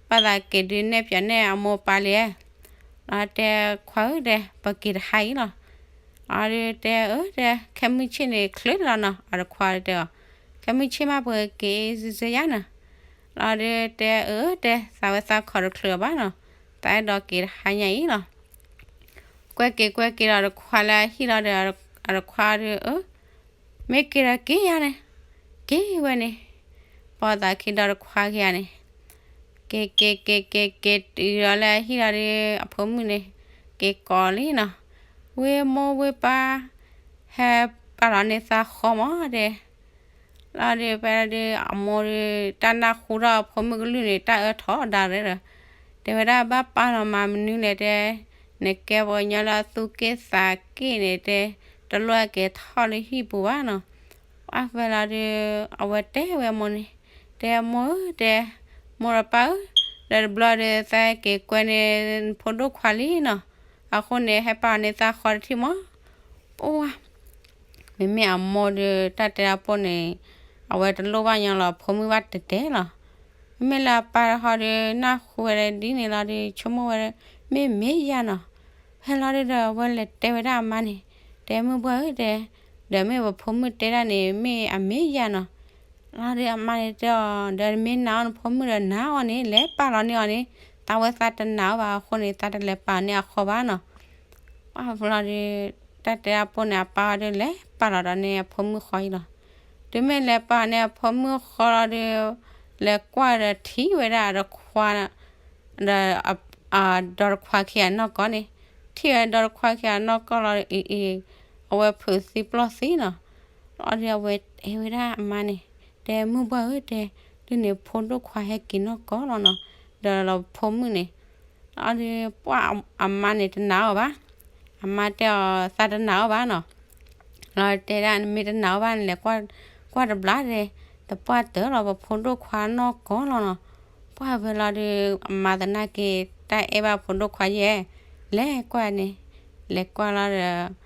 ဘၣ်သးက့ၤဒုးနဲၣ်ပၠးနဲၣ်အမိၢ်ပၢ်လံ, လီၤတဲခွါဧၢဒီး ပက့ၤတဟါအံၤလီၤ, လီၤဒီးတဲအၢတဲ ခဲမုၢ်ဆ့ၣ်န့ၣ်ချုးလီၤနီၤ, အတခွါတဲအီၤ, ခဲမုၢ်ဆ့ၣ်မးပကက့ၤစ့ၢ်စ့ၢ်ယါနီၤ, လီၤဒီးတဲအၢတဲ သးဝဲသးခိးတချုးအီၤဘၣ်နီၤ, သးအဲၣ်ဒိးက့ၤတဟါညါအံၤလီၤ ကွဲက့ၤကွဲက့ၤဒီးတခွါလၢအဟံၣ်လီၤဒီး အတခွါဒီးအၢ, မ့ၢ်က့ၤဒီးက့ၤယါန့ၣ်, က့ၤဝဲန့ၣ်, ပိာ်သးခံဒီးတခွါခံဂၤန့ၣ်, က့ၤက့ၤက့ၤက့ၤက့ၤတုၤဒီးလၢအဟံၣ်လီၤဒီး အဖိမုၣ်န့ၣ် က့ၤကိးလံနီၤ, ဝ့ၢ်မိၢ်ဝ့ၢ်ပၢ်, ဟဲပာ်လီၤန့ၢ်သးဃီမးဒဲး လီၤဒီး ဖဲလီၤဒီး အမိၢ်ဒီး တၢ်နၢ်ဟူထီၣ်အဖိမုၣ်ကလုၢ်န့ၣ် တၢ်အၢထီၣ်ဒၣ်ရဲဒီး, တဲဝဲဒၣ်ဘၣ်ပာ်လီၤမၤမနုၤလဲၣ်တဲ, နကဲပှၤကညီလၢအသူၣ်က့ၣ်သးက့ၣ်န့ၣ်တဲ, တလိၣ်အက့ၤထီၣ်လၢဟံၣ်ပူၤဘၣ်နီၤ, ပှၢ်ဖဲလီၤဒီး အဝဲတဲဝဲအမိၢ်န့ၣ်, တဲမိၢ်ဧၢတဲ, မိၢ်ဒီးပၢ်ဧၢ, ဒီးတဘျီဒီး သးက့ၤကွဲန့ၢ်နဖိဒိၣ်ခွါလံနီၤ, အဃိန့ၣ် ဟဲပာ်အီၤန့ၢ်သးဃီတထံၣ်မး ပှၢ်, မ့မ့ၢ်အမိၢ်ဒီး တၢ်တဲတၢ်ပိၢ်န့ၣ် အဝဲတလိၣ်ဘၣ်ညီလီၤအဖိမုၣ်ဘၣ်တဲတဲလီၤ, မ့မ့ၢ်လၢအပၢ်တခီဒီး နၢ်ဟူဝဲဒ်န့ၣ်လီၤဒီး ဆိကမိၣ်ဝဲ မ့ၢ်မ့ၢ်ယါနီၤ, ဖဲလီၤဒီး အဝဲလဲၤတဲဝဲဒၣ်အမါန့ၣ်, တဲမုၢ်ပှၢ်ဧၢတဲ, ဒီးမ့ၢ်ပဖိမုၣ်တဲဒၣ်န့ၣ် မ့ၢ်အမ့ၢ်ယါနီၤ လီၤဒီးအမါန့ၣ်တဲအီၤ ဒီးမ့ၢ်နာ်အီၤနဖိမုၣ်ဒီးနာ်အီၤန့ၣ် လဲၤပာ်လီၤန့ၢ်အီၤန့ၣ်, သးဝဲသးတနာ်အီၤဘၣ်အဃိန့ၣ် သးတလဲၤပာ်န့ၢ်အဃီဘၣ်နီၤ, ပှၢ်ဖဲလီၤဒီး တၢ်တဲတၢ်ပိၢ်န့ၣ် အပၢ်အီၤဒီးလဲၤပာ်လီၤဒီးန့ၢ်အဖိမုၣ်ဃီအံၤလီၤ, တုၤမ့ၢ်လဲၤပာ်န့ၢ်အဖိမုၣ်ဃီလီၤဒီး လဲၤကွၢ်ဒီးထံၣ်ဝဲဒၣ်အတခွါ ဒီး ဒီတခွါခံဂၤနီၢ်ကီၢ်န့ၣ်, ထံၣ်ဝဲဒီတခွါခံဂၤနီၢ်ကီၢ်လီၤအံၤ, အဝဲဖုးသံပျီၢ်သံနီၤ, လီၤဒီးအဝဲတဲဝဲဒၣ်အမါန့ၣ်, တဲမုၢ်ပှၢ်ဧၢတဲ, ဒ်န့ၣ်ဖိဒိၣ်ခွါဟဲက့ၤနီၢ်ကီၢ်လီၤနီၤ, ဒီးလီၤဖိမုၣ်န့ၣ်, လီၤဒီးပှၢ်အမါန့ၣ်တနာ်အီၤဘၣ်, အမါတဲအီၤသးတနာ်အီၤဘၣ်နီၤ လီၤတဲဒၣ်နမ့ၢ်တနာ်အီၤဘၣ်န့ၣ်လဲၤကွၢ်တဘျီဒီး, တပှၢ်တၢၢ်လီၤပဖိဒိၣ်ခွါနီၢ်ကီၢ်လီၤနီၤ, ပှၢ်ဖဲလီၤဒီး အမါသနာ်က့ တၢ်အဲၣ်ဘၣ်ဖိဒိၣ်ခွါယဲၢ်, လဲၤကွၢ်န့ၣ်, လဲၤကွၢ်လီၤဒီး,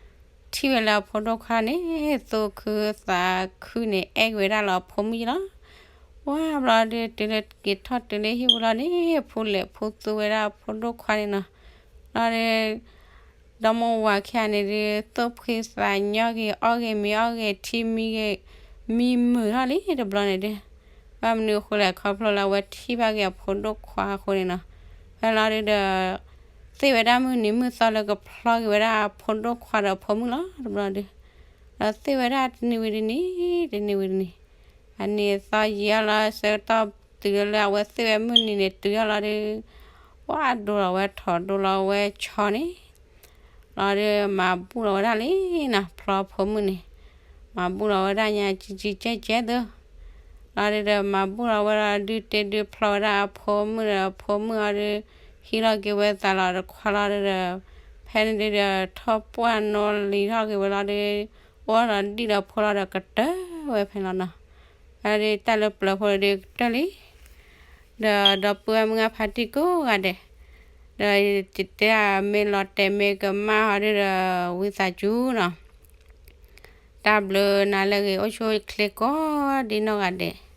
ထံၣ်ဝဲလၢအဖိဒိၣ်ခွါန့ၣ် သူၣ်ခုသးခုန့ၣ် အဲၣ်က့ၤဝဲဒၣ်လီၤအဖိမုၣ်လီၤ ပှၢ်ဘျီဒီး တုၤလၢက့ၤထီၣ်တုၤလၢဟံၣ်ပူၤလီၤန့ၣ် ဖူလဲၣ်ဖူသူဝဲဒၣ်အဖိဒိၣ်ခွါန့ၣ်နီၤ, လီၤဒီး ဒီမိၢ်ဝၤခံဂၤန့ၣ်ဒီး သူၣ်ဖှံသးညီက့ၤ အီၣ်ဂ့ၤမံအီၣ်ဂ့ၤ ထံမံဂ့ၤ, မံမုာ်ထီၣ်လံတဘျီန့ၣ်ဒီး, ဘၣ်မနုၤအဃိလဲၣ် ခီဖျိလၢအဝဲထံၣ်ဘၣ်က့ၤအဖိဒိၣ်ခွါအဃိန့ၣ်နီၤ, ဖဲလီၤဒုးဒီး သ့ၣ်ဝဲဒၣ်မုၢ်နံၤမုၢ်သီလၢကဖျီက့ၤဝဲဒၣ်အဖိဒိၣ်ခွါဒီးအဖိမုၣ်လီၤတဘျီဒုး, ဒီးသ့ၣ်ဝဲဒၣ်တနံၤဝံၤတနံၤ, တနံၤဝံၤတနံၤ, အနံၤအသီယံာ်အါလီၤဆၢကတီၢ်တုၤလၢအဝဲသ့ၣ်ဝဲမုၢ်နံၤန့ၣ်တုၤအါလီၤဒီး, ပှၢ်ဒိလီၤဝဲထိးဒိလီၤဝဲဆီန့ၣ်, လီၤဒီးမၤဘူၣ်လီၤဝဲဒၣ်လံနီၤ ဖျီဖိမုၣ်န့ၣ်, မၤဘူၣ်လီၤဝဲဒၣ်ညါကံကံကဲကဲသၢ လီၤဒုးဒီးမၤဘူၣ်လီၤဝဲဒီးဒုးတ့ဒုးဖျီဝဲဒၣ်အဖိမုၣ်ဒီးအဖိမုၣ်အီၤဒီး, ဟံးလီၤက့ၤဝဲသးလီၤတခွါလီၤဒုးဒီး, ဖဲန့ၣ်ဒုးဒီးထီၣ်ပှၢ်နီၣ်လံၤထီၣ်က့ၤဝဲလီၤဒီး, အိၣ်ဒီးဒံၣ်ဒီးဖိလီၤဒီးကတၢၢ်ဝဲဖဲလီၤနီၤ, လီၤဒုးတၢ်လၢပျၢၤဖိဒီးကတၢၢ်လံ ဒီးဒီပုၢ်ဝဲၢ်မုၢ်ဂၢ်ဖါတံၢ်ကိးဂၤဒဲး, ဒီးယတဲမ့ၢ်လီၤတဲာ်မ့ၢ်ကမၣ်ဟီဒုးဒီးဝံသးစူၤနီၤ, တၢ်ဘျုးနၤလၢအဂ့ၤ အိၣ်ဆူၣ်အိၣ်ချ့ကိးဒံနီၢ်ဂၤဒဲး.